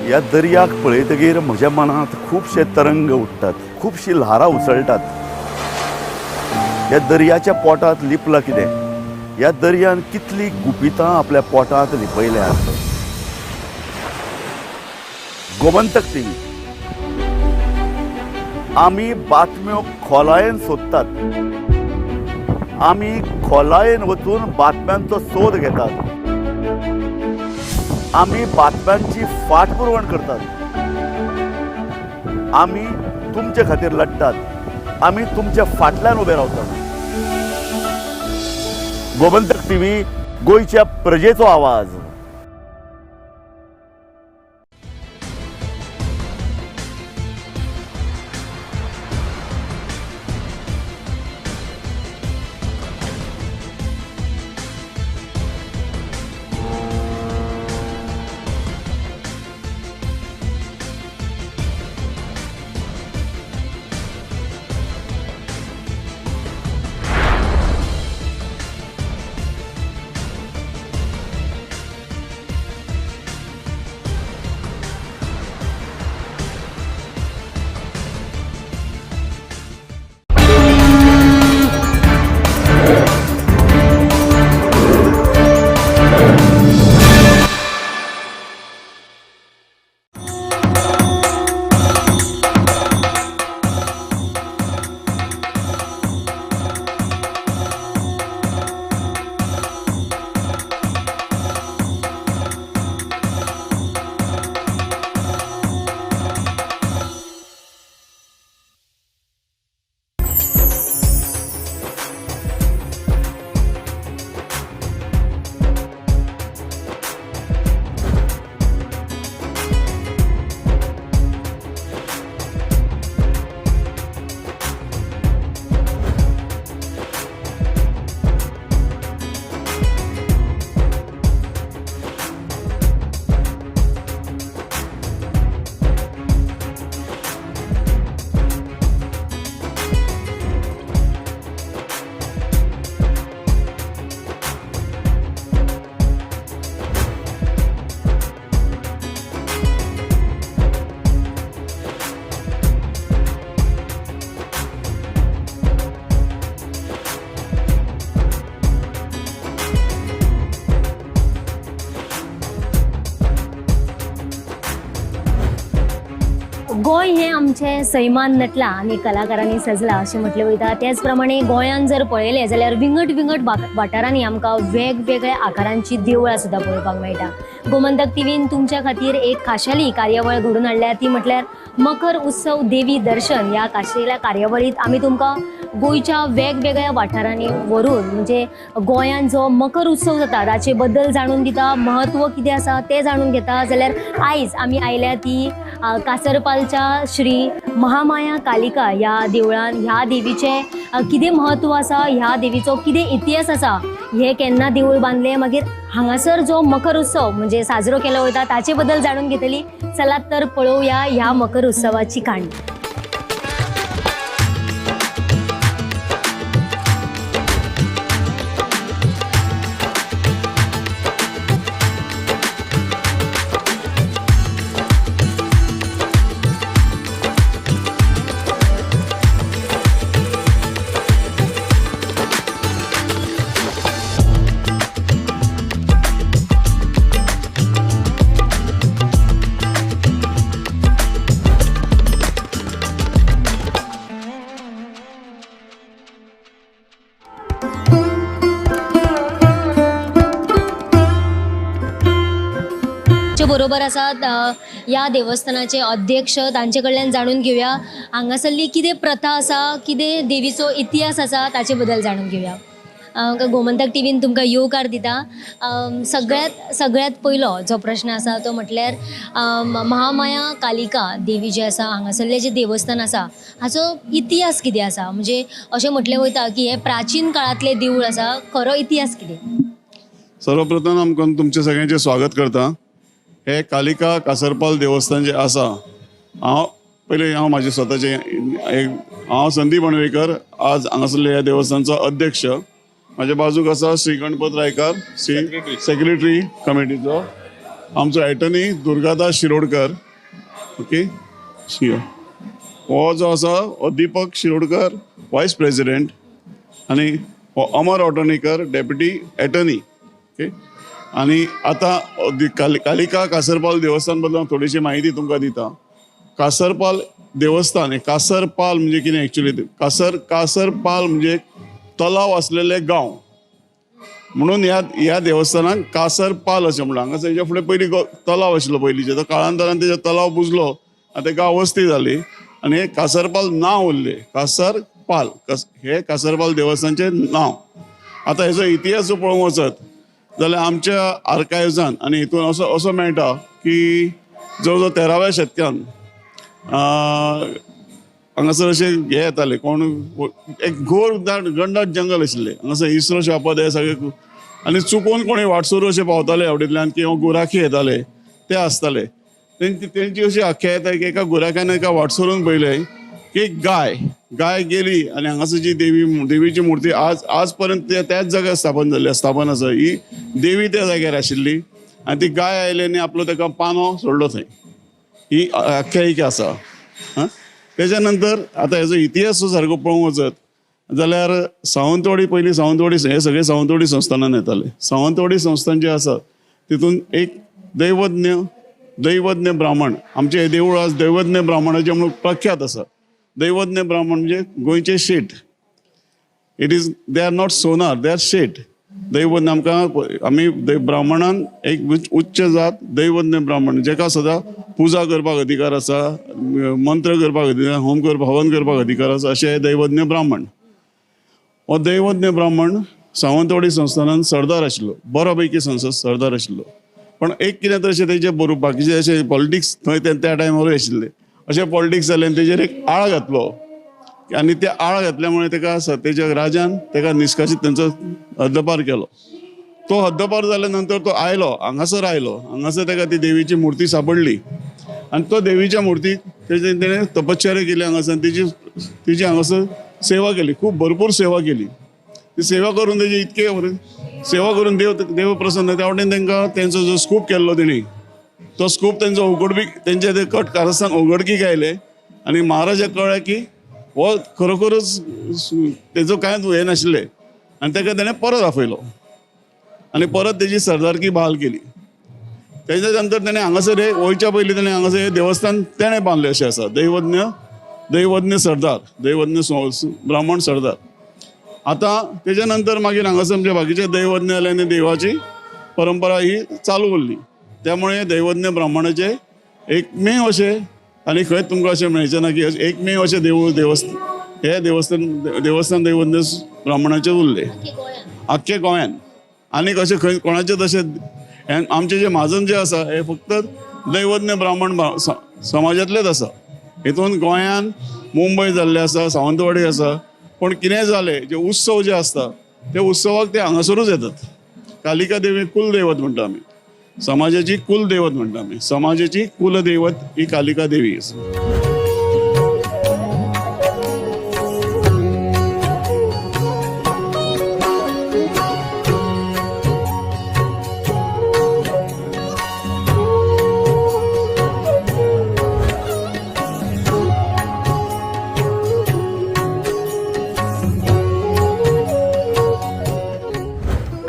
ह्या दर्याक पळयतगीर म्हज्या मनांत खुबशे तरंग उठ्ठात, खुबशी ल्हारां उसळटात। ह्या दर्याच्या पोटांत लिपलां कितें, ह्या दर्यान कितली गुपितां आपल्या पोटांत लिपयल्यात। गोमंतक टीव्ही, आमी बातम्यो खोलायेन सोदतात, आमी खोलायेन वचून बातम्यांचो सोद घेतात, आमी बातम्यांची फाटपुरवण करतात, आमी तुमचे खातीर लढतात, आमी तुमच्या फाटल्यान उबे रावतात। गोमंतक टीव्ही, गोंयच्या प्रजेचो आवाज। गोंय हें आमचें सैमान नटलां आनी कलाकारांनी सजलां अशें म्हटलें वयता. त्याच प्रमाणे गोंयांत जर पळयलें जाल्यार विंगड विंगड वाठारांनी आमकां वेगवेगळ्या आकारांची देवळां सुद्दां पळोवपाक मेळटा. गोमंतक टीव्हीन तुमच्या खातीर एक खाशेली कार्यावळ घडोवन हाडल्या, ती म्हटल्यार मकर उत्सव देवी दर्शन. ह्या खाशेल्या कार्यावळींत आमी तुमकां गोंयच्या वेगवेगळ्या वाठारांनी व्हरून म्हणजे गोंयांत जो मकर उत्सव जाता ताचे बद्दल जाणून दिता, म्हत्व कितें आसा तें जाणून घेता. जाल्यार आयज आमी आयल्या ती कासरपालच्या श्री महामाया कालिका ह्या देवळान. ह्या देवीचें कितें म्हत्व आसा, ह्या देवीचो कितें इतिहास आसा, हें केन्ना देवूळ बांदलें, मागीर हांगासर जो मकर उत्सव म्हणजे साजरो केलो वता ताचे बद्दल जाणून घेतली. चलात तर पळोवया ह्या मकर उत्सवाची काणी. बरोबर आसात ह्या देवस्थानाचे अध्यक्ष, तांचे कडल्यान जाणून घेवया हांगासरली कितें प्रथा आसा, कितें देवीचो इतिहास आसा ताचे बद्दल जाणून घेवया. गोमंतक टीव्हीन तुमकां येवकार दिता. सगळ्यांत पयलो जो प्रश्न आसा तो म्हटल्यार महामाया कालिका देवी जी आसा हांगासरलें जें देवस्थान आसा हाचो इतिहास कितें आसा? म्हणजे अशें म्हटलें वयता की हें प्राचीन काळांतलें देवूळ आसा, खरो इतिहास कितें? सर्वप्रथम आमकां तुमचें सगळ्यांचें स्वागत करता. हे कालिका कासरपाल देवस्थान जे आसा, हांव पयलीं हांव म्हाजे स्वताचे एक हांव संदीप अणवेकर, आज हांगासरले ह्या देवस्थानचो अध्यक्ष. म्हाज्या बाजूक आसा श्री गणपत रायकार, श्री सेक्रेटरी कमिटीचो, आमचो एटर्नी दुर्गादास शिरोडकर, ओके, हो जो आसा हो दीपक शिरोडकर वायस प्रेसिडेंट, आनी हो अमर ऑटोणेकर डेप्युटी एटर्नी. ओके, आनी आतां कालिका कासरपाल देवस्थान बद्दल हांव थोडीशी म्हायती तुमकां दिता. कासरपाल देवस्थान, कासरपाल म्हणजे कितें एक्चुअली? कासरपाल म्हणजे तलाव आसलेले गांव, म्हणून ह्या देवस्थानाक कासरपाल अशें म्हणलां. हांगासर हेच्या फुडें पयलीं तलाव आशिल्लो पयलींचे, तो काळांतरान तेजो तलाव बुजलो आनी ते गांव वस्ती जाली आनी हें कासरपाल नांव उरलें. कासरपाल हें कासरपाल देवस्थानचें नांव. आतां हेजो इतिहास जो पळोवंक वचत जाल्यार आमच्या आर्कायव्सान आनी हितून असो असो मेळटा की जवळ जवळ 13व्या शतकान हांगासर अशें हे येताले कोण, एक घोर गंडाट जंगल आशिल्लें हांगासर, इस्रो शापद हे सगळे, आनी चुकून कोणी वाटसरू अशे पावताले आवडींतल्यान किंवा गुराखी येताले ते आसताले. तेंची अशी आख्यायिका येता की एका गुराख्यान एका वाटसरून पळयलें की गाय गाय गेली आनी हांगासर जी देवीची मूर्ती आज पर्यंत त्याच जाग्यार स्थापन जाल्ली स्थापन आसा, ही देवी त्या जाग्यार आशिल्ली आनी ती गाय आयली आनी आपलो ताका पानो सोडलो थंय. ही आख्यायिका आसा. हां, तेच्या नंतर आतां हेजो इतिहास सारको पळोवंक वचत जाल्यार सावंतवाडी, पयलीं सावंतवाडी हे सगळे सावंतवाडी संस्थानान येताले. सावंतवाडी संस्थान जे आसा तितून एक दैवज्ञ ब्राह्मण, आमचें हें देवूळ आज दैवज्ञ ब्राह्मणाचें म्हणून प्रख्यात आसा. दैवज्ञ ब्राह्मण म्हणजे गोंयचे शेट. It is they are not sonar, they are Shet. दैवज्ञ आमकां आमी ब्राह्मणान एक उच्च जात दैवज्ञ ब्राह्मण, जेका सदां पुजा करपाक अधिकार आसा, मंत्र करपाक अधिकार, होम करपाक, हवन करपाक अधिकार आसा, अशें हे दैवज्ञ ब्राह्मण. हो दैवज्ञ ब्राह्मण सावंतवाडी संस्थानान सरदार आशिल्लो, बरो पैकी सरदार आशिल्लो. पण एक कितें तर अशें तेजे बरोबर बाकीचे अशें पॉलिटिक्स थंय त्या टायमारूय आशिल्ले, अशें पॉलिटिक्स जालें आनी तेजेर एक आळ घातलो आनी त्या आळ घातल्या मुळे तेका तेच्या राजान तेका निष्कासीत तेंचो हद्दपार केलो. तो हद्दपार जाल्या नंतर तो आयलो हांगासर, आयलो हांगासर तेका ती देवीची मूर्ती सापडली आनी तो देवीच्या मूर्तीक तेजे तेणें तपश्चर्या केली हांगासर, तिची हांगासर सेवा केली, खूब भरपूर सेवा केली. ती सेवा करून तेजी इतके सेवा करून देव प्रसन्न त्या वटेन तेंकां तेंचो जो स्कूप केल्लो तेणी तो स्कूप तेंचो उगडपी तेंचे ते कट कारस्थान उगडकीक आयलें आनी महाराजाक कळ्ळें की हो खरोखरच तेजो कांयच हें नाशिल्लें आनी ताका तेणें परत आपयलो आनी परत तेजी सरदारकी बहाल केली. तेच्या नंतर तेणें हांगासर हे वयच्या पयलीं तेणें हांगासर हें देवस्थान तेणें बांदलें अशें आसा. दैवज्ञ दैवज्ञ सरदार, दैवज्ञ ब्राह्मण सरदार. आतां तेच्या नंतर मागीर हांगासर आमचे बाकीचे दैवज्ञ आले आनी देवाची परंपरा ही चालू उरली. त्यामुळे दैवज्ञ ब्राह्मणाचे एकमेव अशें आनी खंय तुमकां अशें मेळचें ना की एकमेव अशें देवूळ देवस्थान हे देवस्थान देवस्थान दैवज्ञ ब्राह्मणाचें उरलें आख्खे गोंयान. आनीक अशें खंय कोणाचें तशें आमचे जे म्हाजन जे आसा हे फक्त दैवज्ञ ब्राह्मण समाजांतलेच आसा. हितून गोंयान मुंबय जाल्ले आसा, सावंतवाडी आसा, पूण कितें जालें जे उत्सव जे आसता ते उत्सवाक ते हांगासरूच येतात. कालिका देवी कुलदैवत म्हणटा आमी, समाजाची कुलदैवत म्हणटा आमी, समाजाची कुलदैवत ही कालिका देवी आसा.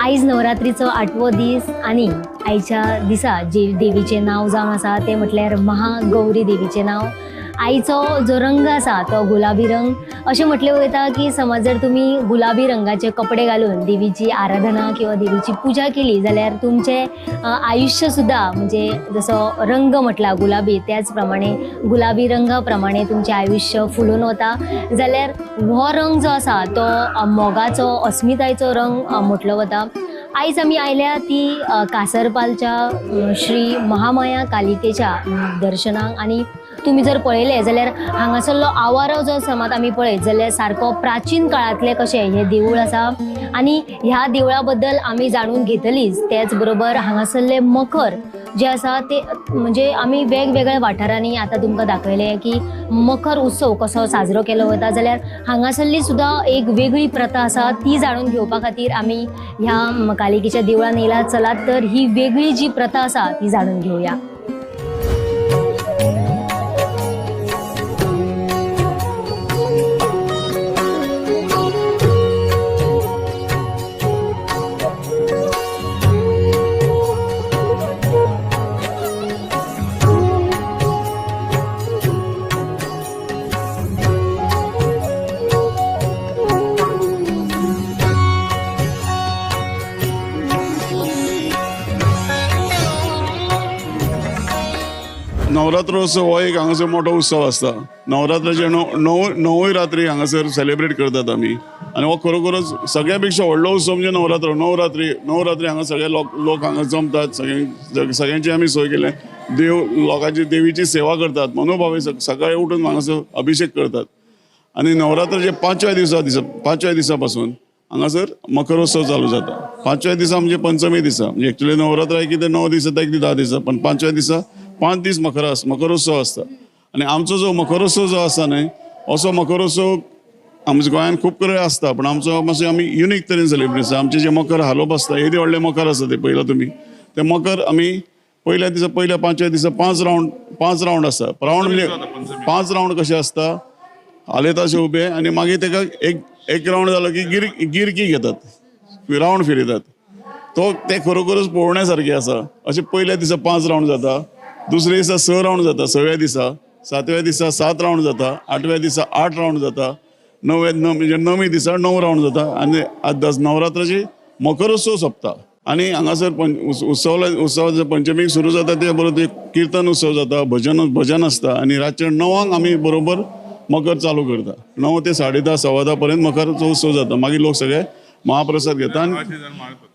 आयज नवरात्रीचो आठवो दीस आनी आयच्या दिसा जे देवीचें नांव जावन आसा तें म्हटल्यार महागौरी देवीचें नांव. आईचो जो रंग आसा तो गुलाबी रंग. अशें म्हटलें वयता की समज जर तुमी गुलाबी रंगाचे कपडे घालून देवीची आराधना किंवा देवीची पुजा केली जाल्यार तुमचें आयुश्य सुद्दां म्हणजे जसो रंग म्हटला गुलाबी त्याच प्रमाणे गुलाबी रंगा प्रमाणे तुमचें आयुश्य फुलून वता. जाल्यार हो रंग जो आसा तो मोगाचो अस्मितायेचो रंग म्हटलो वता. आयज आमी आयल्या ती कासरपालच्या श्री महामाया कालिकेच्या दर्शनाक. आनी तुमी जर पळयलें जाल्यार हांगासरलो आवारो जो समज आमी पळयत जाल्यार सारको प्राचीन काळांतलें कशें हें देवूळ आसा आनी ह्या देवळा बद्दल आमी जाणून घेतलीच. त्याच बरोबर हांगासरलें मखर जे आसा ते म्हणजे आमी वेगवेगळ्या वाठारांनी आतां तुमकां दाखयलें की मखर उत्सव कसो साजरो केलो वता. जाल्यार हांगासरली सुद्दां एक वेगळी प्रथा आसा ती जाणून घेवपा खातीर आमी ह्या कालिकेच्या देवळान येयला. चलात तर ही वेगळी जी प्रथा आसा ती जाणून घेवया. नवरात्रोत्सव हो एक हांगासर मोठो उत्सव आसता. नवरात्राचे णवूय रात्री हांगासर सेलिब्रेट करतात आमी आनी हो खरोखरच सगळ्या पेक्षा व्हडलो उत्सव म्हणजे नवरात्र. नवरात्री नवरात्री हांगा सगळे लोक हांगा जमतात, सगळ्यांची आमी सोय केल्या. देव लोकांची देवीची सेवा करतात, मनोभावे सकाळी उठून हांगासर अभिषेक करतात. आनी नवरात्राचे पांचव्या दिसा पासून हांगासर मखरोत्सव चालू जाता. पांचव्या दिसा म्हणजे पंचमी दिसा, म्हणजे एक्चुअली नवरात्र कितें 9 दीस जाता, एक 10 दीस, पण पांचव्या दिसा 5 दीस मखरोत्सव आसता. आनी आमचो जो मखरोत्सव जो आसा न्हय असो मखरोत्सव आमच्या गोंयांत खूब कडेन आसता, पण आमचो मातसो आमी युनीक तरेन सेलिब्रेट आसता. आमचे जे मकर हालोप आसता, येदे व्हडले मकर आसता ते पळयला तुमी, ते मकर आमी पयल्या दिसा पयल्या पांचव्या दिसा 5 रावंड आसता. रावंड म्हणजे 5 रावंड कशे आसता, हालयता अशे उबे आनी मागीर तेका एक रावंड जालो की गिरकी घेतात, रावंड फिरयतात. तो ते खरोखरच पळोवण्या सारके आसा. अशें पयल्या दिसा 5 रावंड जाता, दुसऱ्या दिसा 6 रावंड जाता, सव्या दिसा, सातव्या दिसा 7 रावंड जाता, आठव्या दिसा 8 रावंड जाता, म्हणजे णवी दिसा 9 रावंड जाता. आनी नवरात्राची मखरोत्सव सोंपता. आनी हांगासर उत्सवाच्या पंचमीक सुरू जाता, ते बरोबर किर्तन उत्सव जाता, भजन आसता. आनी रातचे 9 आमी बरोबर मकर चालू करता. 9 ते 10:30 10:15 पर्यंत मकराचो उत्सव जाता. मागीर लोक सगळे महाप्रसाद घेता. आनी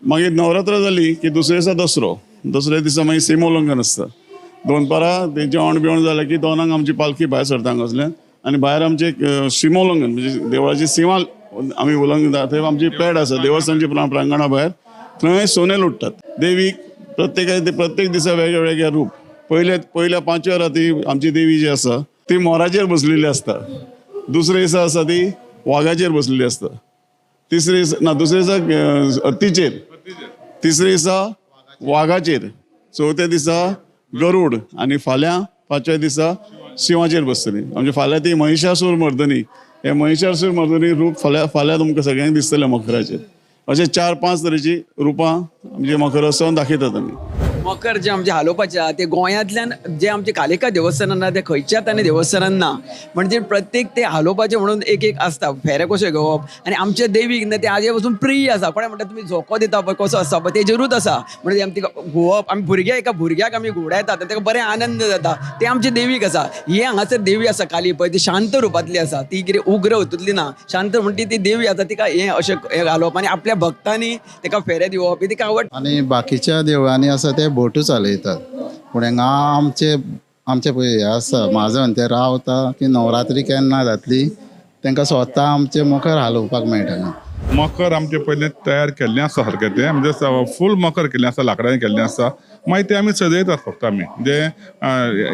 मागीर नवरात्र जाली की दुसऱ्या दिसा दसरो, दुसऱ्या दिसा मागीर सीमोल्लंघन आसता. दनपारां तें जेवण बिवण जालें की 2 आमची पालखी भायर सरता हांगासल्यान आनी भायर आमचें एक सीमोल्लंघन म्हणजे देवळाची सीमा आमी उल्लंघन, थंय आमची पेड आसा देवस्थानची प्रांगणा भायर, थंय सोने लुट्टात देवीक. प्रत्येक दिसा वेगळे वेगळे रूप. पयल्या पांचव्या राती आमची देवी जी आसा ती मोराचेर बसलेली आसता, दुसरे दिसा आसा ती वागाचेर बसलेली आसता, तिसरे दिसा हत्तीचेर, तिसरे दिसा वागाचेर, चवथ्या दिसा गरुड, आनी फाल्यां पांचव्या दिसा शिंवाचेर बसतली. आमचे फाल्यां ती महिषासूर मर्दनी, हे महिषासूर मर्दनी रूप फाल्यां तुमकां सगळ्यांक दिसतलें मखराचेर. अशे 4-5 तरेची रुपां आमचे मखरोत्सवान दाखयतात आमी. मकर जे आमचे हालोवपाचे आहा ते गोंयांतल्यान जे आमचे कालिका देवस्थानान ना ते खंयच्याच आनी देवस्थानान ना, म्हणजे प्रत्येक ते हालोवपाचे म्हणून एक एक आसता फेरे कशें घेवप. आनी आमच्या देवीक न्ही ते आजे पसून प्रिय आसा. कोणें म्हणटा तुमी झोको दिता पळय कसो आसता पळय तेजेरूच आसा, म्हणजे आमी तिका घुंवप, आमी भुरग्या एका भुरग्याक आमी घुंवडायतात आनी ताका बरें आनंद जाता, ते आमच्या देवीक आसा. ही हांगासर देवी आसा काली पळय ती शांत रुपांतली आसा, ती कितें उग्र हितूंतली ना, शांत म्हणटी ती देवी आसा, तिका हें अशें हें घालप आनी आपल्या भक्तांनी ताका फेरे दिवप ही तिका आवडटा. आनी बाकीच्या देवळांनी आसा ते बोटू चालयतात, पूण हांगा आमचे आमचे पळय हे आसा म्हाजन ते रावता की नवरात्री केन्ना जातली तांकां स्वता आमचे मकर हालोवपाक मेळटलें. मकर आमचे पयलें तयार केल्लें आसा सारकें, तें म्हणजे फूल मकर केल्लें आसा, लांकडांनी केल्लें आसा, मागीर तें आमी सजयतात फक्त आमी म्हणजे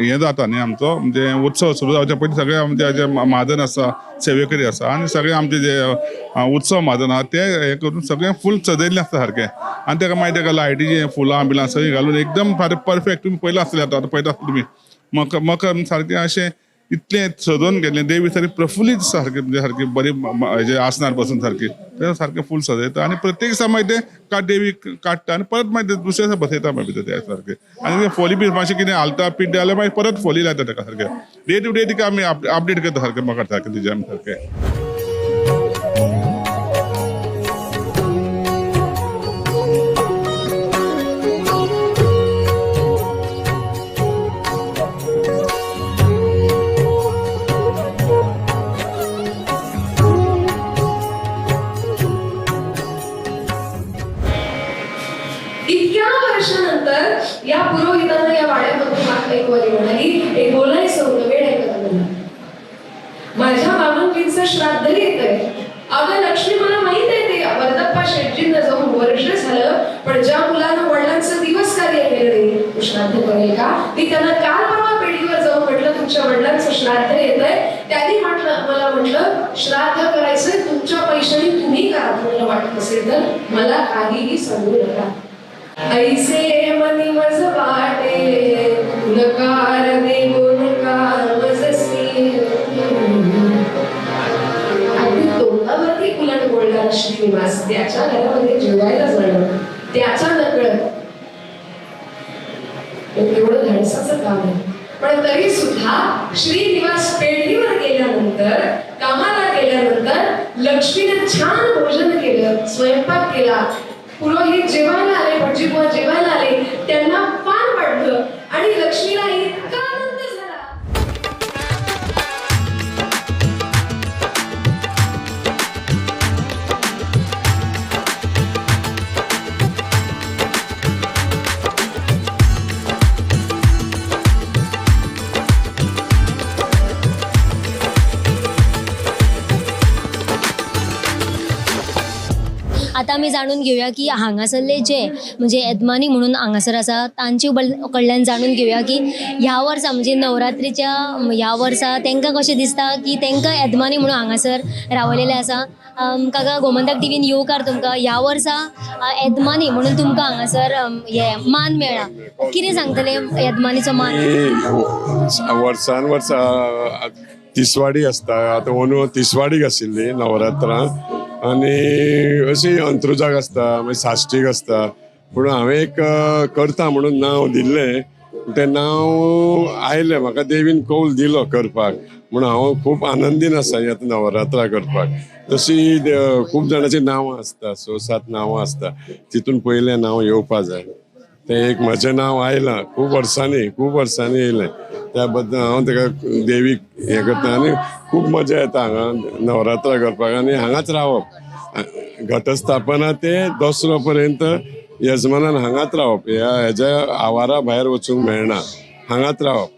हें जाता न्ही आमचो म्हणजे उत्सव सुरू जावचे पयलीं सगळे आमचे जे म्हाजन आसा सेवेकरी आसा आनी सगळे आमचे जे उत्सव म्हाजन आसा ते हें करून सगळें फूल सजयल्लें आसता सारकें. आनी ताका मागीर ताका लायटीचें फुलां बिलां सगळीं घालून एकदम सारकें परफेक्ट तुमी पयलां आसतलें, आतां पळयता आसतलें तुमी मकर मकर सारकें अशें इतलें सजोवन गेल्लें देवी सारकी प्रफुल्लीत सारकें म्हणजे सारकी बरी हेजे आसनार बसून सारकी तें सारकें फूल सजयता आनी प्रत्येक दिसा मागीर तें देवी काडटा आनी परत मागीर दुसऱ्या दिसा बसयता मागीर भितर त्या सारकें. आनी फोली बी मातशें कितें हालता पिड्ड्यार जाल्यार मागीर परत फोली लायता ताका सारकें. डे टू डे तिका आमी अपडेट करता सारकें मकर सारकें तिजें आमी सारकें. इतक्या वर्षानंतर या पुरोहितांना या वाड्यामधून मात ऐकू आली, म्हणाली एक बोलायचं होतं, वेळ आहे का तुम्हाला? माझ्या मामंकींचं श्राद्ध येतंय. अगं लक्ष्मी मला माहित आहे ते वरदप्पा शेटजींना जाऊन वर्ष झालं, पण ज्या मुलांना वडिलांचं दिवस कार्य केलं नाही तो श्राद्ध करेल का? मी त्यांना काल परवा पेढीवर जाऊन म्हटलं तुमच्या वडिलांचं श्राद्ध येतंय, त्यांनी म्हटलं मला म्हटलं श्राद्ध करायचंय तुमच्या पैशाने तुम्ही करा, तुम्हाला वाटत असेल तर मला काहीही सांगू नका. ऐसे मनी मज वाटे नकार देवो नकार मजसी. अगदी तोंडावरती उलट बोलणारा श्रीनिवास त्याच्या घरामध्ये जेवायला जाणं त्याच्या नकळत एवढं धाडसाचं काम आहे. पण तरी सुद्धा श्रीनिवास पेढीवर गेल्यानंतर कामाला गेल्यानंतर लक्ष्मीने छान भोजन केलं, स्वयंपाक केला, पुरोहित जेवायला आले, भटजीबुवा जेवायला आले, त्यांना पान वाढलं आणि लक्ष्मीला इतका आनंद झाला. आतां आमी जाणून घेवया की हांगासरले जे म्हणजे येजमानी म्हणून हांगासर आसा तांचे कडल्यान जाणून घेवया की ह्या वर्सा म्हणजे नवरात्रीच्या ह्या वर्सा तांकां कशें दिसता की तांकां येजमानी म्हणून हांगासर रावयलेलें आसा. काका, गोमंतक टीव्हीन येवकार तुमकां. ह्या वर्सा येजमानी म्हणून तुमकां हांगासर हे मान मेळ्ळा, कितें सांगतले येजमानीचो मान? वर्सान वर्सा तिसवाडी आसता, आतां अंदू तिसवाडीक आशिल्ली नवरात्रां आनी अशी अंत्रुजाक आसता, मागीर साश्टीक आसता. पूण हांवें एक करता म्हणून नांव दिल्लें, तें नांव आयलें म्हाका, देवीन कौल दिलो करपाक, म्हणून हांव खूब आनंदीन आसा ही आतां नवरात्रां करपाक. तशी खूब जाणांची नांवां आसता, 6-7 नांवां आसता, तितून पयलें नांव येवपा जाय, तें एक म्हजें नांव आयलां खूब वर्सांनी, खूब वर्सांनी येयलें, त्या बद्दल हांव ताका देवीक हें करता आनी खूब मजा येता हांगा नवरात्रां करपाक आनी हांगाच रावप. घटस्थापना ते दसरो पर्यंत यजमानान हांगाच रावप, ह्या हेज्या आवारा भायर वचूंक मेळना, हांगाच रावप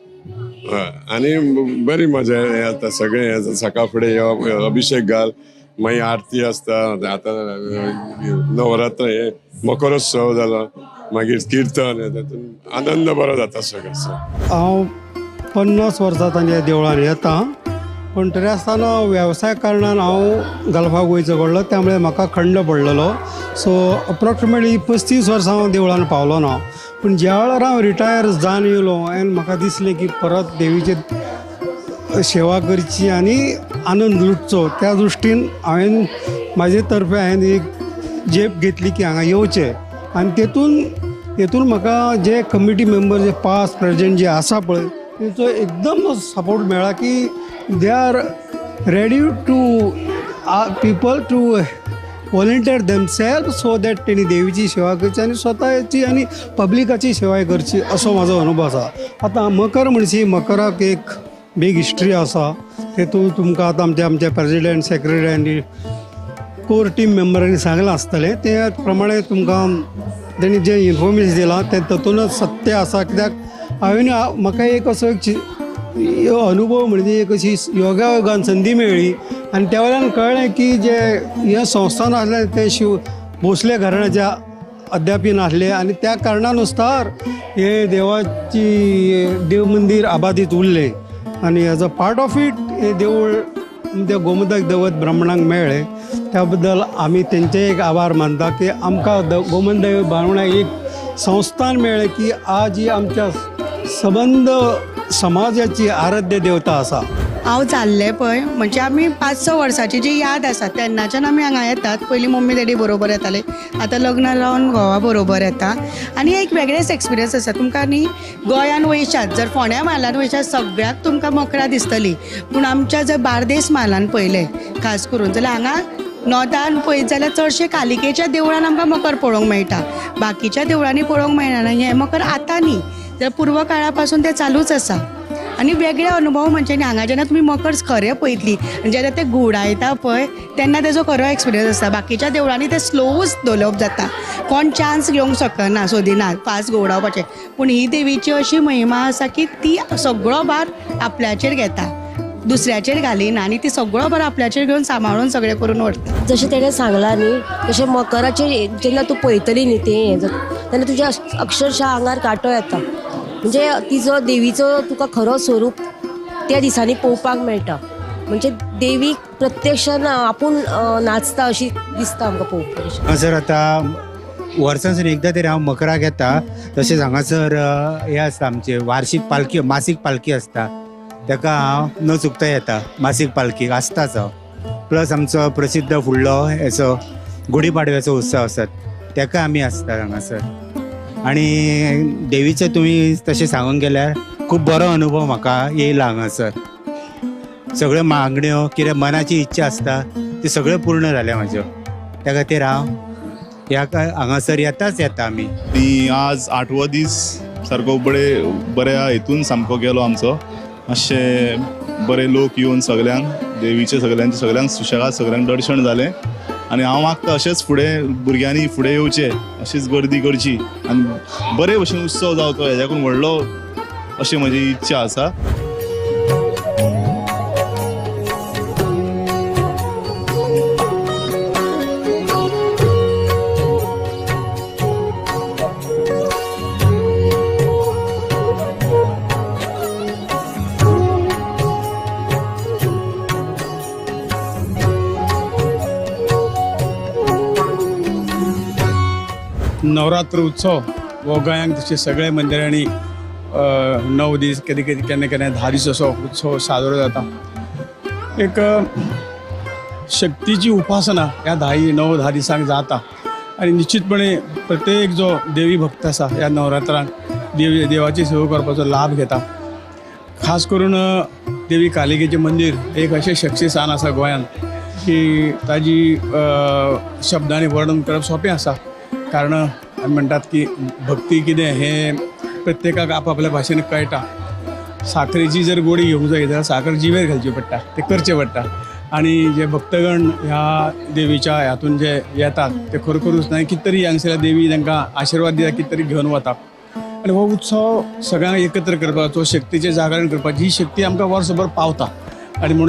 आनी बरी मजा येता. सगळें सकाळ फुडें येवप, अभिशेक घाल, मागीर आरती आसता. आतां नवरात्र हे मकरोत्सव जालो, मागीर किर्तन, तातूंत आनंद बरो जाता सगळो. हांव 50 वर्सां तांच्या देवळान येता, पूण तरी आसतना वेवसाय कारणान हांव गल्फाक वयचो पडलो, त्यामुळे म्हाका खंड पडलेलो. सो अप्रॉक्सिमेटली 35 वर्सां हांव देवळान पावलो ना. पूण ज्या वेळार हांव रिटायर जावन येयलो आनी म्हाका दिसलें की परत देवीचे सेवा करची आनी आनंद लुटचो, त्या दृश्टीन हांवें म्हाजे तर्फे हांवें एक झेप घेतली की हांगा येवचें आनी तेतून हेतून म्हाका जे कमिटी मेंबर जे पास्ट प्रेजेंट जे आसा पळय तेंचो एकदम सपोर्ट मेळ्ळा की they are ready to people to volunteer themself so that तेणी देवीची सेवा करची आनी स्वताची आनी पब्लिकाची सेवाय करची असो म्हाजो अनुभव आसा. आतां मकर म्हणशी मकराक एक बीग हिस्ट्री आसा. तेतून तुमकां आतां आमचे आमचे प्रेजिडेंट सेक्रेटरी आनी कोर टीम मेंबरांनी सांगलां आसतलें ते प्रमाणे तुमकां तेणी जें इन्फॉर्मेशन दिलां तें तातूंतच सत्य आसा. कित्याक हांवें म्हाका एक असो एक अनुभव म्हणजे एक अशी योगायोगान संदी मेळ्ळी आनी त्या वेल्यान कळ्ळें की जे हें संस्थान आसलें तें शिव भोसले घराण्याच्या अद्यापी नासले आनी त्या कारणानुसार हे देवाची देव मंदीर आबादीत उरलें आनी as a part of it हें देवूळ त्या गोमंतक दैवत ब्राह्मणांक मेळ्ळें. त्या बद्दल आमी तेंचे एक आभार मानता की आमकां गोमंतक ब्राह्मणाक एक संस्थान मेळ्ळें की आज ही आमच्या सबंद समाजाची आराध्य देवता आसा. हांव जाल्लें पळय म्हणजे आमी 5-6 वर्सांची जी याद आसा तेन्नाच्यान आमी हांगा येतात. पयलीं मम्मी डॅडी बरोबर येताले, आतां लग्न जावन घोवा बरोबर येता आनी एक वेगळेच एक्सपिरियन्स आसा. तुमकां न्ही गोंयान वयशात जर फोंड्या म्हालान वयशात सगळ्याक तुमकां मकरां दिसतलीं, पूण आमच्या जर बार्देस म्हालान पळयलें खास करून जाल्यार हांगा नॉर्थान पळयत जाल्यार चडशे कालिकेच्या देवळान आमकां मकर पळोवंक मेळटा, बाकीच्या देवळांनी पळोवंक मेळना. हें मकर आतां न्ही जाल्यार पूर्व काळा पासून तें चालूच आसा. आनी वेगळे अनुभव म्हणजे न्ही हांगा जेन्ना तुमी मकर खरें पळयतली जेन्ना ते घुंवडायता पळय तेन्ना तेजो खरो एक्सपिरियन्स आसता. बाकीच्या देवळांनी ते स्लोच धोलप जाता, कोण चान्स घेवंक शकना, सोदिना फास्ट घुंवडावपाचें. पूण ही देवीची अशी महिमा आसा की ती सगळो भार आपल्याचेर घेता, दुसऱ्याचेर घालिना आनी ती सगळो भार आपल्याचेर घेवन सांबाळून सगळें करून व्हरता. जशें तेणें सांगलां न्ही तशें मकराचेर जेन्ना तूं पळयतली न्ही तें तेन्ना तुज्या अक्षरशः आंगार कांटो येता. म्हणजे तिजो देवीचो तुका खरो स्वरूप त्या दिसांनी पळोवपाक मेळटा. म्हणजे देवीक प्रत्यक्ष आपूण नाचता अशी दिसता आमकां पळोवपाक. हांगासर आतां वर्सांसून एकदां तरी हांव मकराक येता. तशेंच हांगासर हें आसता आमचें वार्षीक पालखी, मासीक पालखी आसता, ताका हांव न चुकता येता. मासीक पालखीक आसताच हांव. प्लस आमचो प्रसिद्ध फुडलो हेचो गुढीपाडव्याचो उत्सव आसता ताका आमी आसता हांगासर. आनी देवीचो तुमी तशें सांगूंक गेल्यार खूब बरो अनुभव म्हाका येयला हांगासर. सगळ्यो मागण्यो कितें मनाची इच्छा आसता त्यो सगळ्यो पूर्ण जाल्या म्हाज्यो. त्या खातीर हांव ह्या हांगासर येताच येता आमी. ती आज 8वो दीस सारको बऱ्या हेतून सामको गेलो आमचो. मातशे बरे लोक येवन सगल्यांक देवीचे सगल्यांचे सगल्यांक सुशेगाद सगल्यांक दर्शन जालें. आनी हांव मागता अशेंच फुडें भुरग्यांनी फुडें येवचें, अशीच गर्दी करची आनी बरे भशेन उत्सव जावचो हेज्याकून व्हडलो अशी म्हजी इच्छा आसा. नवरात्र उत्सव हो गोंयांत तशें सगळ्या मंदिरांनी 9 दीस, केन्ना केन्ना केन्ना केन्ना 10 दीस असो उत्सव साजरो जाता. एक शक्तीची उपासना ह्या 9-10 दिसांक जाता आनी निश्चितपणे प्रत्येक जो देवी भक्त आसा ह्या नवरात्रांक देवाची सेवा करपाचो लाभ घेता. खास करून देवी कालिकेचें मंदीर एक अशें शक्तीस्थान आसा गोंयांत की ताजी शब्दांनी वर्णन करप सोंपें आसा. कारण आमी म्हणटात की भक्ती कितें हें प्रत्येकाक आपआपल्या भाशेन कळटा. साखरेची जर गोडी घेवंक जाय जाल्यार साखर जिवेर घालची पडटा, तें करचें पडटा. आनी जे भक्तगण ह्या देवीच्या हातून जे येतात ते खरोखरूच न्हय कितें तरी हांगसरल्या देवी तांकां आशिर्वाद दिता, कितें तरी घेवन वता. आनी हो उत्सव सगळ्यांक एकत्र करपाचो, शक्तीचें जागरण करपाची ही शक्ती आमकां वर्सभर पावता. आनी म्हणून